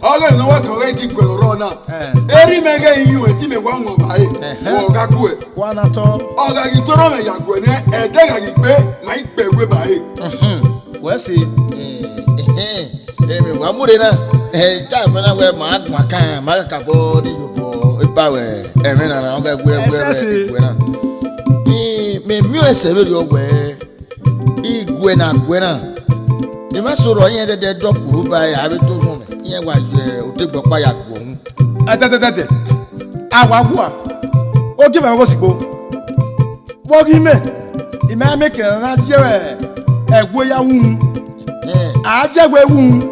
Ọghe ne ọ wa kan ọghe Igwe ọrọ na. Eh. Erha mẹ ghẹ iyuẹn te imẹ wa wọn ba ẹre. Ẹhẹn. Wẹ ọ gha guẹ. Wa na tọ. Ọ gha ghi toro mwẹ ya guẹ nẹ, ẹdẹ gha ghi gbe, ma i gbe ẹwe ba ẹre. Mhm. Wẹ sẹ. Eh, eh, eh, mẹ wa mu rre na. Eh, ta mẹ na wẹ ma guan kan, ma kakabọ ni yobọ, ipa wẹ, ẹmwẹ na na, ọ gha gbe ẹwe, ẹwe, ẹsẹse, ẹwe na. Eh, mẹ miẹn ẹsẹ vberriọ wẹ. Iguẹ na guẹ na, emwa eso rrọọ iran dẹdẹ dọ kpurhu ba ẹre, a vbe do rhọnmwẹ, iran wa ye odegbẹ ọkpa ya guẹ uhunmwu. Ẹdẹdẹdẹdẹ, a wa wua, ogieva mwẹ ghe osigbo. Vbe ọ ghi mẹ, I ma miẹn ekẹn ne a na ye ẹwe ya wu uhunmwu. Ẹn. A ye ẹwe wu uhunmwu,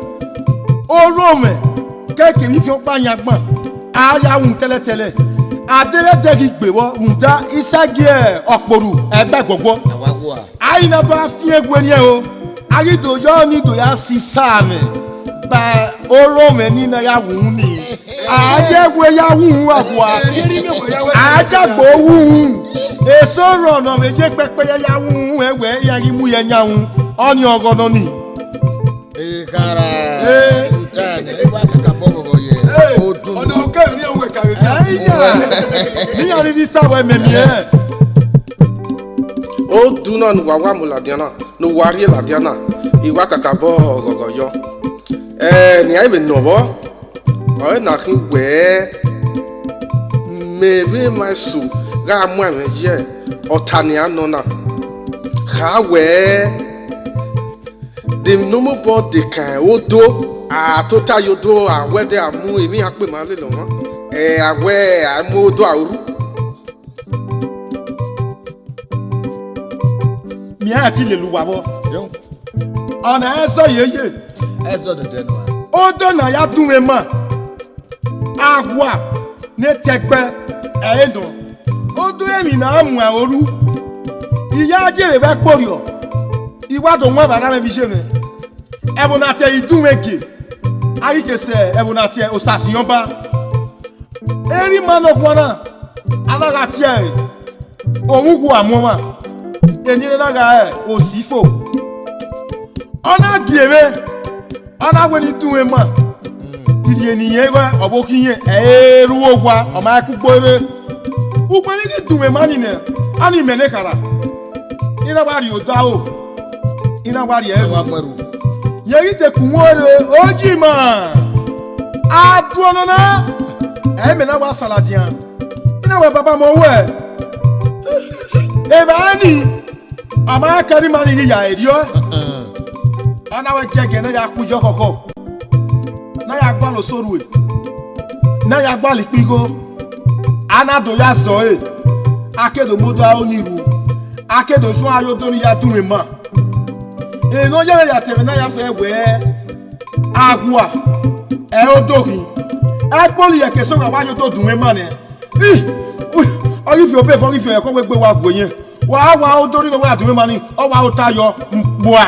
orhọnmwẹ kẹkẹ vbe ifian ọkpa yan gban, a ya wu uhunmwu tẹlẹtẹlẹ. A deghẹ ẹdẹ ghi gbe vbọ rhunmwuda isagie ọkporu ẹgba ẹguọguọ. A wa wua. A i na do fian eguẹ niẹn o, a ghi do yọ ni do ya si isa mwẹ ba orhọnmwẹ ni na ya wu uhunmwu ni. A ye ẹwe ya wu uhunmwu aghua. A ya gbe wu uhunmwu. Eso rrọọ ne ọ vbe ye pẹpẹ ya ya wu uhunmwu ẹwẹ iran ghi mu ye ẹyan wu, ọnii ọghọ nọ nii. Ekhara. Ee. Uta ne wa kakabọ ghọghọ ye. Ee, otu. Ọna okẹ ni uwẹ ka vbe ta. Ẹ, iya. Ni ya rhirhi ta wẹ mẹ miẹn. Otu na ne uwa wa mu ladian na, ne uwa rhie ladian na, I wa kakabọ ghọghọ yọ. Ẹ, ne iran vbe nọ vbọ, ọre na khin wẹẹ, mẹ vbe ma eso gha mu ẹmwẹ ye ọta nian nọ na. Kha wẹẹ, de emwi ne ọ mobọ de kan odo, a tota ye odo, a wẹ ẹdẹ a mu emwi iran kpe ma lele ọmwa, ẹ, a wẹ a mu odo aro ru. Mẹ a ti lele uwa vbọ. Yo. Ọna ẹzọ yeye. Ẹzọ dẹdẹ nọ. Odo na ya dunmwu emwa. Aghua ne tẹgbẹ ẹre nọ. Odo emwi ne a mu aro ru. I ya ye vbe ẹkpo rriọ. I wa do wan vbe arranmwẹ vbe iye mwẹ. Ẹvbo na tie idunmwu gie. A ghi ke sẹ ẹvbo na tie osasin ọba. Erha ima nọkhua na, a na gha tie ẹre, ovun uwu a mu ọmwa, eni ne na gha re osi fo. Ọ na gie mwẹ, ọ na wẹ ne I dunmwu emwa, irhie ne irẹn ghẹ ọvbokhan irẹn, ẹ i ru owa, ọ ma ku gbe rre. Ugbẹn ne I ghi dunmwu emwa ni nẹ, a ni mẹ ne khara. I na wa rhie odaro, I na wa rhie ẹvbo. Yẹn ghi te ku wọn rre, oyi ma, a du ọnọ na, ẹ mẹ na wa sa ladian. I na wẹ baba mẹ wẹ, evba ni, a ma kẹre ima ni ghi ya rriọ. A na wẹ giẹgiẹ ne a ya kpu iyọ khọkhọ, ne a ya gualọ osorhue, ne a ya gualọ ikpigho, a na do ya zọ ẹre, a ke do mu odo aro ni ru, a ke do suẹn aro odo ni ya dunmwu emwa. Eno ye mwẹ ya te ẹmwẹ na ya fẹ wẹẹ, aghua, ẹ i re odo khin. Ẹkpo ni ya ke sẹ ọghe wa ye odo dunmwu emwa nẹ. Ih, ui, ọ ghi fi obọ evọ, ọ ghi fi ẹkọ wegbe wa gue yẹn. Wa wa odo ni nọ wa dunmwu emwa ni, ọ wa ota yọ, gbua.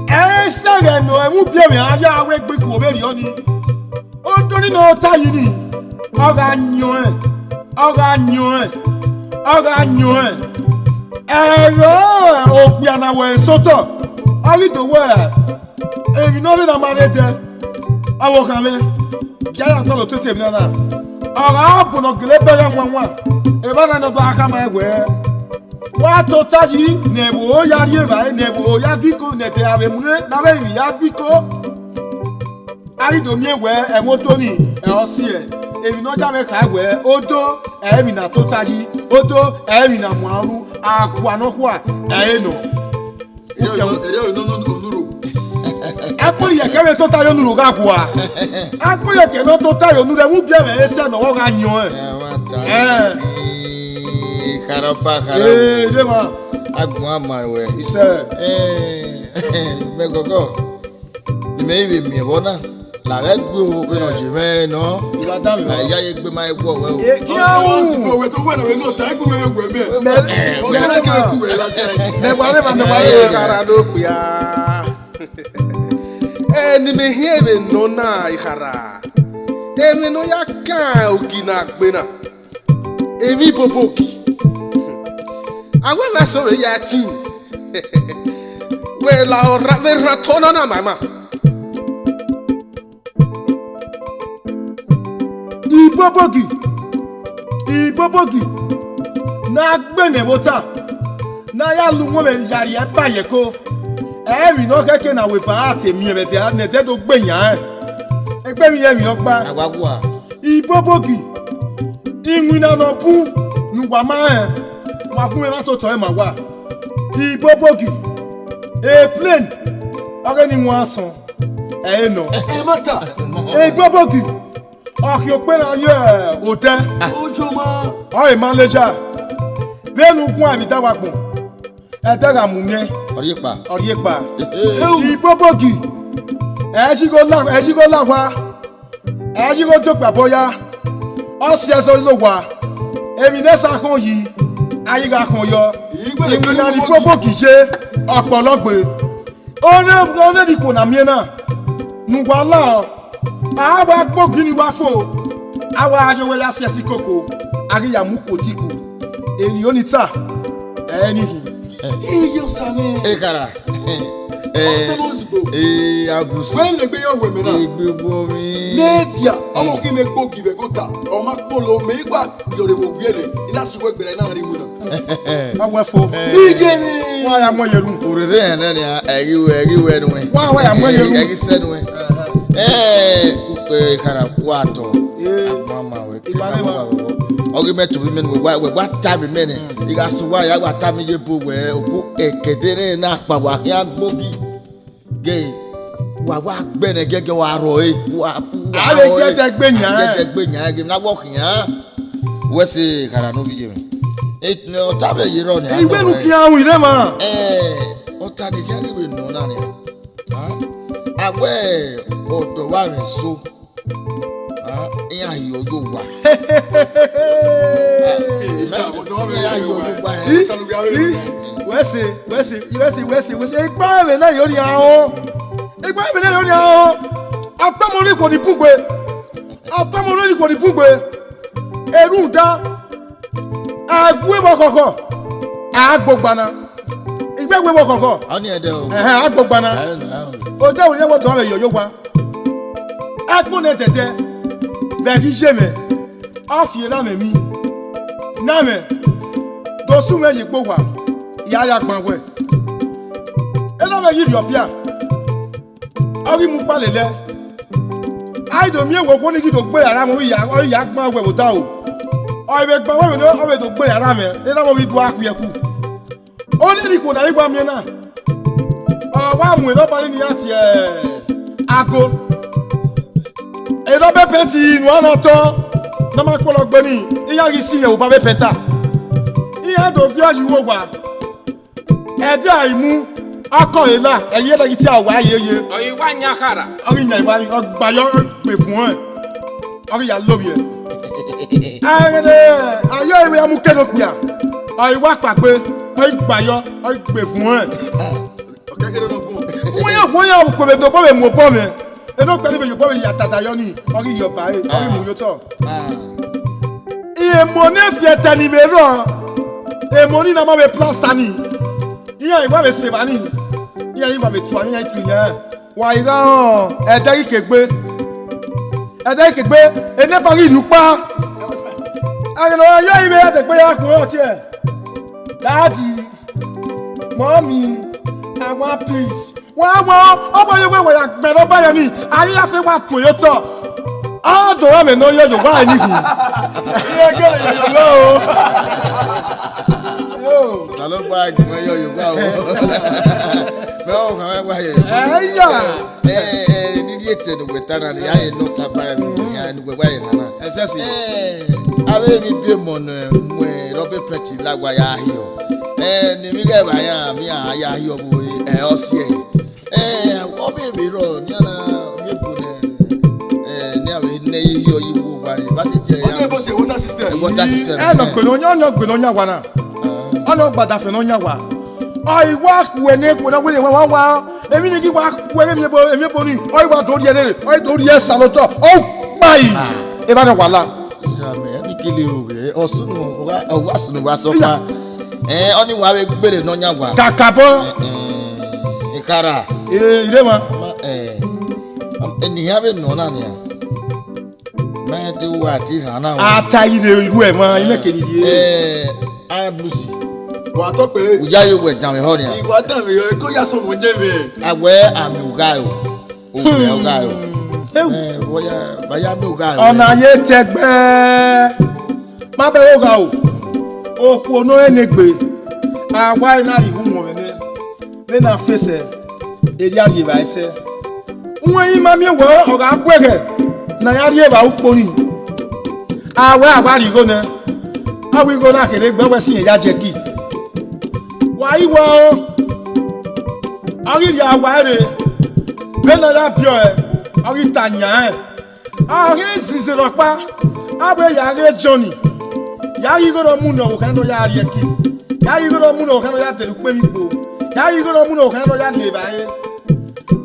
Ẹ i sẹ ẹghẹ ne ẹmwẹ ubiẹmwẹ a ya wegbe ku ovberriọ ni. Odo ni nọ ota yi ni. Ọ gha yọẹn, ọ gha yọẹn, ọ gha yọẹn. Ẹghẹ okpia na wẹ sotọ, ọ ghi do wẹ emwi ne ọ rre na ma rre dẹ. Ọvbokhan mwẹ, gie a ya gbalọ ototọ emwi na na. Ọ gha bu ne ọ gele bẹghe wanwan, evba na nọ ba khama ẹn wẹẹ, wa tota yi ne ẹvbo ya rri evbare, ne ẹvbo ya gu iko, ne ẹdẹ avbe mu ne avbe emwi ya gu iko. A ghi do miẹn wẹẹ ẹmwẹ odo ni, ẹ, ọ siẹ. Emwi ne ọ ya mwẹ kha wẹẹ odo ẹ i re emwi ne a tota yi, odo ẹ i re emwi ne a muan ru, akhua ne ọ khua ẹ i re nọ. Erriọ nọ, erriọ nọ, nọ, onurho. Akpọnrhiẹkẹ vbe tota ye onurho gha khua. Akpọnrhiẹkẹ ne ọ tota ye onurho, ẹmwẹ ubiẹmwẹ ẹre sẹ ne ọ gha yọẹn. Ẹ, wa ta. Ẹ. Ee, kharapa, kharapa. Ee, de ma. Agbọn ama ruẹ. Isẹ. Ee, mẹ gọgọ. Ne imẹ i vbe miẹn vbọ na, la ghẹ gue o, vbene ọ ye mwẹ nọ. I wa dan mwẹ. A ya ye egbe ma i guọ wẹ o. E khian ru. Wẹ to wẹ na, wẹ nọ ta, egbe wẹ wẹ mẹ. Mẹ, mẹ, mẹ wa rre ma, mẹ wa rre ma. Ekhara do kpia. Eni mẹ hiẹn vbe nọ na, Ekhara. Emwi ne ọ ya kan ogi na gbe na. Emwi ibobogi. A wẹ vbe a sẹ vbe ya tin. Wẹ la ọra vbe rhan otọ na na ma ima. Ibobogi, ibobogi, ne a gbe nẹ vbe ota, ne a ya la uwọnmwẹ ya rhie ẹkpa ye ẹko, ẹ i re emwi ne ọ khẹke ne a wẹ eva a te miẹn vbe ẹdẹ ne ẹdẹ do gbe yan rẹn. Egbe emwi rẹn emwi ọkpa. A wa gua. Ibobogi, iwinna ne ọ bun ne uwa ma rẹn, wa gu mwẹ na totọ ẹn ma wa. Ibobogi, plane, ọghe ni wan asọn, ẹ i re nọ. Ẹ ma ta. Ibobogi, ọ khian okpẹn na ye odẹ. Ojoma. Ọ re Malaysia. Vbene u guan emwi da wa gbọn, ẹdẹ gha mu nẹ. Ọ rhie kpa. Ọ rhie kpa. Ehe. Ibobogi, ẹ i ghi gho la, ẹ i ghi gho la owa, ẹ i ghi gho do okpia obọ ya, ọ si ẹzọ ne owa, emwi ne esa khọn yi, a ghi gha khọn yọ. Iwinna ne Ibobogi ye, ọkpọlọ gbe. Ọnẹ, ọnẹ ne ikhuo na miẹn na, ne uwa la ọ, a wa gbe ogi ni wa fo, a wa ye owẹ ya si ẹse ikoko, a ghi ya mu uko tiko. Eni oni ta, ẹ i ni hin. Iye Osa mwẹ. Ekhara. Ọtẹn ozugbo. Ee, Abusi. Wẹ legbe yọ wẹ mẹ na. Egbe bọ mi. Media, ọmọ kí mi gbogi vbe gota, ọ ma kpolo, mẹ i gua yọrọ ewo wiẹlẹ, I na sẹ uwẹ gberra, I na rhie iwinna. Ọ wẹ fo. Iye ni. Wa ya mu ẹyẹ ru. Orere ẹnẹ nia, ẹ ghi wẹ, ẹ ghi wẹ nuẹn. Wa, wa ya mu ẹyẹ ru. Ẹ ghi sẹ nuẹn. Ẹ, ukpe Ekhara kua tọ. Ee. Agbọn ama wẹ. Igba ne wa. Ọ ghi mẹ tobọ imẹ nuẹn, wẹ wa, wẹ wa tama imẹ nẹ. I gha sẹ uwa ya, wa tama iye ebo wẹ, oku ẹkẹdẹ nẹ na kpa wa khian gbogi. Ghe, wa, wa gbẹnnẹ gẹgẹ wa rrọọ ẹre, wa, wa A vbe rrọọ ẹre. Gie ẹdẹ gbe yan. A vbe gie ẹdẹ gbe yan, ghe na wọ khian. Wẹ sẹ Ekhara ne ovbi iye mwẹ. E, ọta vbe ye rrọọ nian. Iwẹ ne u khian ru irẹn mwa. Ẹ, ọta ne khian ghi vbe nọ na nian. A wẹ ọdọ vbe amwẹ eso. Ah, iran hi ọghe owa. Iran hi ọghe owa, eh. I, i, wẹ sẹ, wẹ sẹ, wẹ sẹ, wẹ sẹ. Igba ẹmwẹ na yo nia họn. Igba ẹmwẹ na yo nia họn. Akpamọ ne ikhuo ni bun gbe. Akpamọ ne ikhuo ni bun gbe. Erhunmwuda, a gu ẹvbo khọkhọ, a gbogba na. Igbe ẹvbo khọkhọ. Ọni ẹdẹ o. Ẹhẹn, a gbogba na. Ẹ, ẹ, ẹ. Odẹ vbe rẹn wẹ ọdọ mwẹ yọ ye owa. Ẹkpo nẹ dẹdẹ, vbe ẹghi ye mwẹ, ọ fi erha mwẹ emwi. Ne a mwẹ, do sẹ mwẹ ye egbe owa, I ya ya gban wẹ. Erha mwẹ ghi rhie ọpia, ọ ghi mu ukpa lele ẹe. A i do miẹn wẹ okhuo ni ghi do gberra erha mwẹ, ọ ghi ya, ọ ghi ya gban wẹ vbe odaro. Ọ i vbe gban wẹ vbe ne ọ vbe do gberra erha mwẹ, erha mwẹ ọ ghi do a khuiẹ ku. Ọnii ne ikhuo na i wa miẹn na, ọ wa mu erha ọba nii ne iran tie ago. Erha ọba pẹnti ne uan na tọ, ne a ma kpọlọ gbe nii, iran ghi si mwẹ vbe obọ avbe pẹnta. Iran do viọ ye uwu owa. Ẹdẹ a i mu, akọ ẹre la, ẹ i re ẹre ghi tie owa yeye. Ọ i wa yan khara. Ọ ghi yan evba nii, ọ gba yọ, ọ gbe vuọn ẹn. Ọ ghi ya lovbiẹ. Ẹghẹdẹ, a yọ ẹre ya mu kene okpia. Ọ i wa kpakpe, ọ i gba yọ, ọ i gbe vuọn ẹn. Uwẹ ya, uwẹ ya, ukpebe do obọ vbe mu obọ mwẹ. Eno kpẹre vbe ye obọ vbe ya dada yọ ni, ọ ghi rhie ọba ẹre, ọ ghi mu ye otọ. Emo ne fi ẹtẹ ni vbe rrọọ, emo ni na ma vbe plaster ni, iran i wa vbe sẹ evba ni, iran i wa vbe tua, iran i tu iran. Wa i gha rẹn ẹdẹ ghi kegbe, ẹdẹ ghi kegbe, enẹba ghi rhie ukpa. Ẹghẹ ne ọ ya yọ, i vbe ya degbe ya khuẹn ọtiẹ. Daddy, mommy, I want peace. Wa wa, ọ wa ye wẹ wa ya gbẹn ne ọba ya ni, a ghi ya fe wa tuẹ ye otọ. Ọ do ra mẹ ne ọ yọ ye owa ni hin. Iye gele ye ye owa o. Yo. Osanobua gu mwẹ yọ ye owa o. Mẹ ọ khan mwẹ wa ye. Ẹ ya. Ẹ, ẹ, ni rhie te ne uwẹ ta na ni, a ye nọ taba ẹre, ya ne uwẹ wa ye nana. Ẹsẹsi. Ẹ, avbe emwi biẹ emọ ne mu ẹre ọbe pẹnti la wa ya hiọ. Ẹ, ne emwi ghẹ vba ya, mi a ya hiọ vbe ẹ, ọ siẹ. Ẹ, ọ vbe vbe rrọọ, ne a na miẹn ebo nẹ, ẹ, ne a vbe nẹ ye hiọ ye vbe owa ni, ba si tie ya. Ọ na ebo si water system. Water system. Ẹ, nọ gbe ne ọ yan, ọ na gbe ne ọ yan wa na. Ọ na gbada fẹ ne ọ yan wa. Ọ i wa khuẹ ne khuẹ na wẹrẹ wa wa. Emwi ni ghi wa khuẹ emwi ebo, emwi ebo ni. Ọ i wa do rhie rere, ọ i do rhie Osanotọ. Ọ kpai. Evba na wa la. Ira mẹ, ẹni kele o, ẹ, ọ sunu, ọ wa, ọ wa sunu wa sọkpa. Ẹ, ọni wa vbe gbere ne ọ yan wa. Kakabọ. Ẹ, ẹ, ekhara. Ee, ire ma. Ma, ẹ, eni hia vbe nọ na nia. Mẹ te wa ti rhan na. A ta yi vbe iru ẹ ma, imẹ kele ye. Ẹ, a blusi. Wa tọ kpere. Uya ye wẹ dan vbe họ nia. Iwa dan vbe họ, ko ya sọ mo je vbe. A wẹ a miẹn ugha o. Ugha, ugha o. Ewu. Ẹ, vọ ya, vọ ya miẹn ugha o. Ọna ye tẹgbẹ. Ma bẹghe ogha o. Okhuo ne ọ rẹn ne egbe. A wa na rhie ighwu wọn vbe nẹ. Vbene a fẹsẹ, erriọ a rhie evbare sẹ. Uwẹ i ma miẹn wẹ ọ gha bu ẹghẹ ne a ya rhie evbare ukpo nii. A wẹ a wa rhie igho nẹ, a wẹ igho na kherhe egbe wẹ sin ya jẹ ki. Wa i wẹ ọ, ọ ghi rhie awa ẹre, vbene ọ ya biẹ ọe, ọ ghi ta yan rẹn. A ghi zinzin rhọkpa, a wẹ ya ghe Jọni, ya ghi igho ne ọ mu ne ọvbokhan ne ọ ya rhie ẹki, ya ghi igho ne ọ mu ne ọvbokhan ne ọ ya dẹrẹ ukpemwi igbo, ya ghi igho ne ọ mu ne ọvbokhan ne ọ ya le evbare.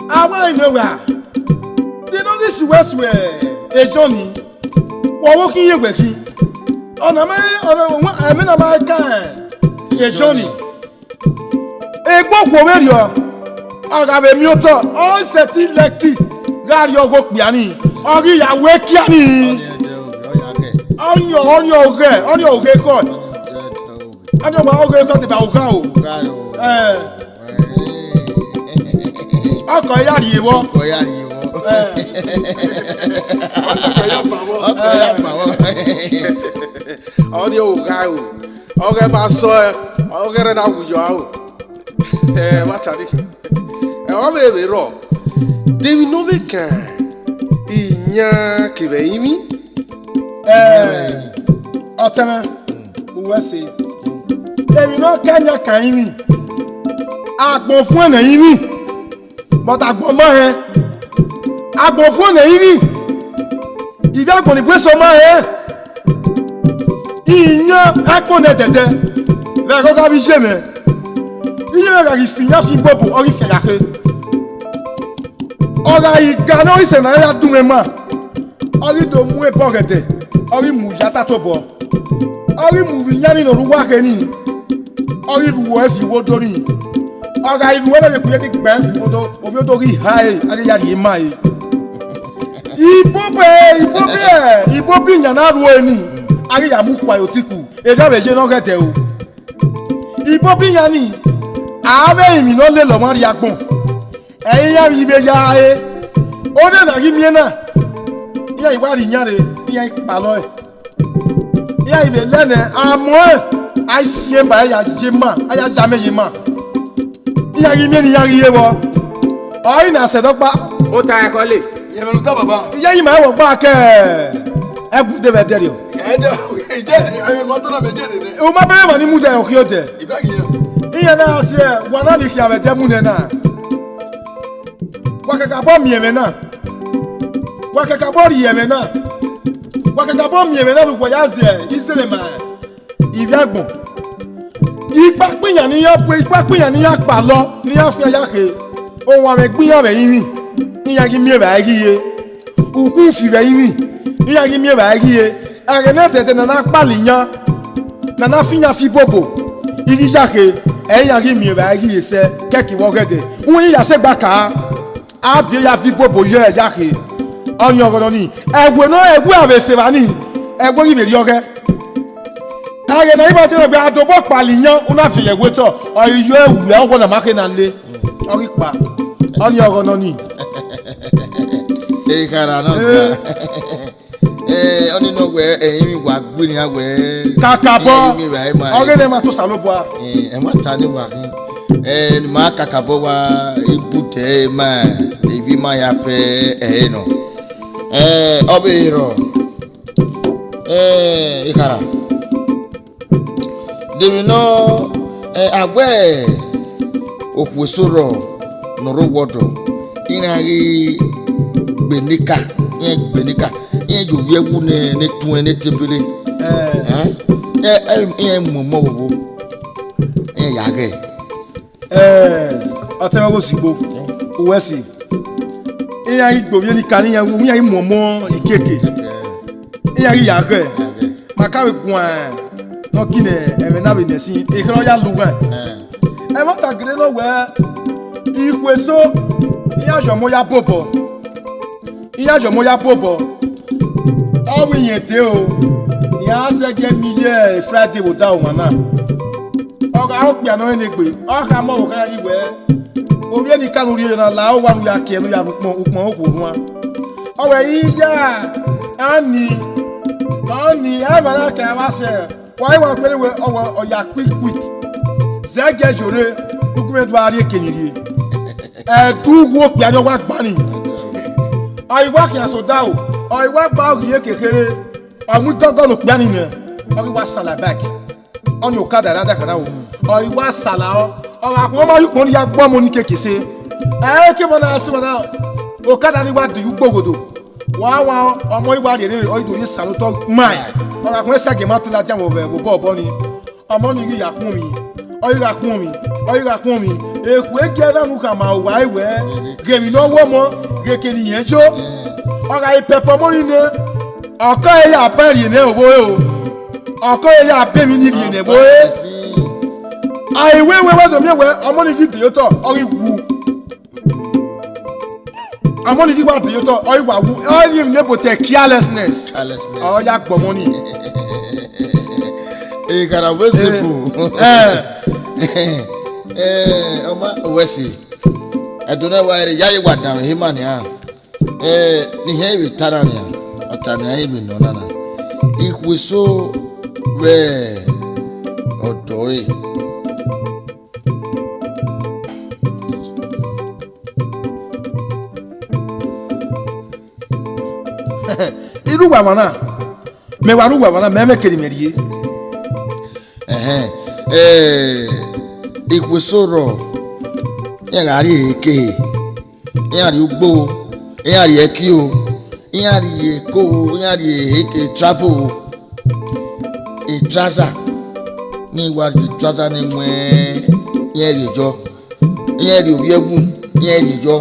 A wẹ ime wẹ a, de ne ọ ghi suẹ suẹ Jọni, wẹ ọvbokhan iye wẹ khin, ọna ma, ọna, ẹmwẹ na ma kan Jọni. Egbe okhuo vberriọ, ọ gha vbe miẹn otọ, ọ sẹtin lẹki gha rrie ọghe okpia ni, ọ ghi ya wẹ kia ni. Ọnii ẹdẹ oghe, ọ ya ghẹ. Ọnii ọ-, ọnii ọghe, ọnii ọghe kọ. Ọnii ẹdẹ oghe. Ọnii ọwa ọghe kọ deba ugha o. Ugha o. Ẹ. Ẹ. Ọkọ ya rhie vbọ. Ọkọ ya rhie vbọ. Ẹ. Ọkọ ya ma vbọ. Ọkọ ya ma vbọ. Ọnii ugha o. Ọ ghẹ ma sọ ẹ, ọ ghẹ rẹ na wu yọ aro. Ẹ, wa ta ni. Ẹ, ọ vbe vbe rrọọ. De emwi ne ọ vbe kan iyan kevbe ẹrinmwi? Ẹ, ọtẹn mwẹ, uwẹ ẹse. Emwi ne ọ kan iyan kan ẹrinmwi, agbọn fuẹn ne ẹrinmwi. But agbọn ma hẹn, agbọn fuẹn ne ẹrinmwi, ivbi agbọn ni bu eso ma hẹn. Iyan ẹko nẹ dẹdẹ, vbe ẹghẹ ọ gha vbe iye mwẹ, iye mwẹ gha ghi fi iyan fi ibobo, ọ ghi fi ya khe. Ọ gha ghi ga ne ọ ghi sẹ ne a ya dunmwu ẹma, ọ ghi do mu ebe ọghẹdẹ, ọ ghi mu ya ta tobọ. Ọ ghi mu vbe iyan ni ne ọ rre uwu akhe ni, ọ ghi ru ẹre fi iwodo ni. Ọ gha ru ẹre ye ku ye ni gbe ẹre fi iwodo, ovbi odo ghi ha ẹre, a ghi ya rhie ima ẹre. Ibobo, ibobo, ibobo iyan na ru ẹre ni, a ghi ya mu kua ye otiku, erha vbe ye ne ọghẹdẹ o. Ibobo iyan ni, a vbe emwi ne ọ lele ọmwa rrie agbọn. Ẹ i ya vbe ive ya re, ọ na na ghi miẹn na, iran i wa rhie iyan rre, iran i kpalọ ẹe. Iran i vbe lẹ nẹ, amọ ẹn, a i siẹn ba, a ya ye ima, a ya ya amẹ ye ima. Iran ghi miẹn ne iran ghi re vbọ, ọ i na sẹ dọkpa. Ota ẹkọ le. Yẹn mẹ lu ta baba. Iye ima ẹvbo gba kẹ ẹgbude vbe ẹdẹrriọ. Ẹdẹ, ìjẹ, ẹyọ mọ tọnà méjì rẹ nẹ. U ma bẹghe emwa ni mudia okhiẹ odẹ. Ìbá yẹn. Iran na sẹ, wa na vbe khian vbe ẹdẹ mu nẹ na. Wa kakabọ miẹn ẹmwẹ na, wa kakabọ rhie ẹmwẹ na, wa kakabọ miẹn ẹmwẹ na ne uwa ya zẹ izere ma ivbi agbọn. Ikpakpa iyan ne iran, ikpakpa iyan ne iran kpalọ, ne iran fian ya khe, owanmwẹ gbe iran vbe ẹrinmwi. Iran ghi miẹn evbare ghi ye, ukhunmwu fi vbe ẹrinmwi, iran ghi miẹn evbare ghi ye. Ẹghẹ ne ẹdẹdẹ ne a na kpala iyan, ne a na fi iyan fi ibobo, I ghi ya khe, ẹ i iran ghi miẹn evbare ghi ye sẹ, kẹkẹ vbe ọghẹdẹ. Uwẹ ya sẹ gba ka, a viọ ya viọ ibobo ye ẹre ya khe. Ọnii ọghọ nọ nii, ẹwe nọ, ẹwe a vbe sẹ evba nii, ẹwe ghi vbe rriọghẹ. Ẹghẹ ne a i ma dẹnẹgbe, a dobọ kpala iyan, u na viọ ye ẹwe otọ, ọ i yo ẹwe ọghọ ne a ma khe na le, ọ ghi kpa. Ọnii ọghọ nọ nii. Ekhara nọ ga. Eh, ọnii nọ wẹ, ẹrinmwi wa gbe nian wẹ. Kakabọ, ẹrinmwi ra ima. Ọghe ne ma to Osanobua. Eh, ẹ ma ta ne wa khin. Eh, ne ima kakabọ wa, ibutẹ ma, evi ma ya fẹ ẹre nọ. Eh, ọ vbe rrọọ. Eh, Ekhara. De emwi nọ, eh, a wẹ okhuo eso rrọọ ne ọ rre owa ọdọ, iran ghi gbe nika, iran gbe nika, iran ye ovbi ẹwu ne, ne tuẹn ne tebele. Eh. Eh, eh, eh, iran mu ọmọ vbovbo, iran ya ghẹ. Eh, ọtẹn mwẹ gho sigbo, uwẹ si. Iran ghi gbe ovbi nika ne iran wu, iran ghi mu ọmọ ikeke. Iran ghi ya ghẹ. Ma ka vbe guan ne ọ ginẹ ẹmwẹ na vbe nẹ sin, ekhọe ọ ya lu ughẹn. Eh. Ẹmwata gele nọ wẹ, ikhuo eso, iran ye ọmọ ya bobọ. Iran ye ọmọ ya bobọ. Ọ wẹ iyẹn dee o, iran sẹ gie miẹn iye Friday vbe odaro ọmwa na. Ọ gha re okpia ne ọ rẹn egbe, ọ khama ọvbokhan ghi wẹ, ovbi nika ne u rhie yọ na, la owa ne u ya kie ne u ya rhie ukpọn, ukpọn okhuo nuan. Ọ wẹ, iya, ani, ani, a i ma na ka ẹmwẹ sẹ, wa i wa kpere wẹ, ọ wẹ, ọ ya quick quick. Zẹ gie yore, ne u gu mwẹ do a rrie eke ne I rrie. Ẹdẹ uwu okpia ni ọ wa gba ni. Ọ i wa khian sẹ odaro, ọ i wa gba, ọ ghi ye eke kherhe, ọ mu idọgọ ne okpia ni nẹ, ọ ghi wa sala bike. Ọnii okada ra da khara o. Ọ i wa sala ọ, ọ gha khuọnmwi ma ye ukpọn ni ya gbe ọmọ ni keke sẹ. Ẹ i ke emọ na sẹ emọ na, okada ni wa do ye ugbo oghodo. Wa wa, ọmọ i wa rhie rere, ọ i do rhie sala otọ mai. Ọ gha khuẹn sẹ gie ma tu ladian vbe obọ obọ ni. Ọmọ ni ghi ya khuọnmwi, ọ ghi gha khuọnmwi, ọ ghi gha khuọnmwi. Ekhue gie na nu khama owa ẹre wẹ, ghe emwi ne ọ wu ọmọ, ghe eke ne irẹn yo. Ọ gha re pẹpẹ ọmọ ni nẹ, ọkọ ẹre ya bẹn rhie nẹ ovbo ẹre o. Ọkọ ẹre ya bẹn emwi ni rhie nẹ ovbo ẹre. A i wẹ wẹ wẹ do miẹn wẹ, ọmọ ni ghi de ye otọ, ọ ghi wu. Ọmọ ni ghi wa de ye otọ, ọ ghi wa wu. Ọ ghi emwi ne bo te carelessness. Carelessness. Ọ ya gbe ọmọ ni. Ekhara vbe sẹ Eh, ebo. Eh, ọma, wẹ si. Ẹdun na wa rre, ya ye wa danmwẹ ehe ima nian. Eh, ne I hẹn vbe ta na nian, ọ ta nian, I vbe nọ na na. Ikhuo eso vbe ọdọ re. I rre uwa emwa na, mẹ wa rre uwa emwa na, mẹ mwẹ eke ne imẹ rrie. Ẹhẹn, eh, ikhuo eso rrọọ, iran gha rrie ehe ke ehe, iran rrie ugbo, iran rrie ẹki o, iran rrie eko o, iran rrie ehe ke travel o. Trouser, ne I wa rrie trouser ne wẹn, iran rrie yọ, iran rrie ovbi ẹwu, iran rrie yọ.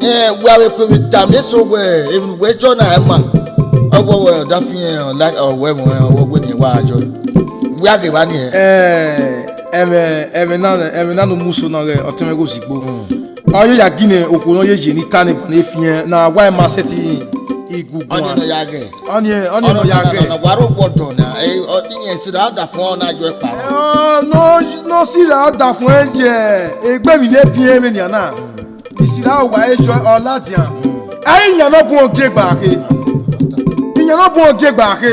Eh, wẹ avbe eko vbe tama eso wẹ, emwi ne uwẹ chọ na ẹ ma. Ọ wẹ wẹ ọdafẹn irẹn, ọ la, ọ wẹ ẹmwẹ, ọ wẹ wẹ ne wa jọ. Wẹ a ghe evba ni hẹ? Eh, ẹmwẹ, ẹmwẹ na, ẹmwẹ na ne u mu so na ghẹ, ọtẹn mwẹ gho sigbo. Ọ ye ya ginẹ okhuo ne ọ ye ye ni ka ne, ne fian, na wa ma sẹtin iguguan. Ọni nọ ya ghẹ. Ọni, ọni nọ ya ghẹ. Ọnọ wa ro wọdọ na, eh, ọ, iran sira da fọn na jọ ẹkpa. Ọ, nọ, nọ sira da fọn ye, egbe emwi ne biẹ vbe nian na. Isira wa e jọ ọ ladian. Ẹ i yan ne ọ bun ogie gba khe. I yan ne ọ bun ogie gba khe.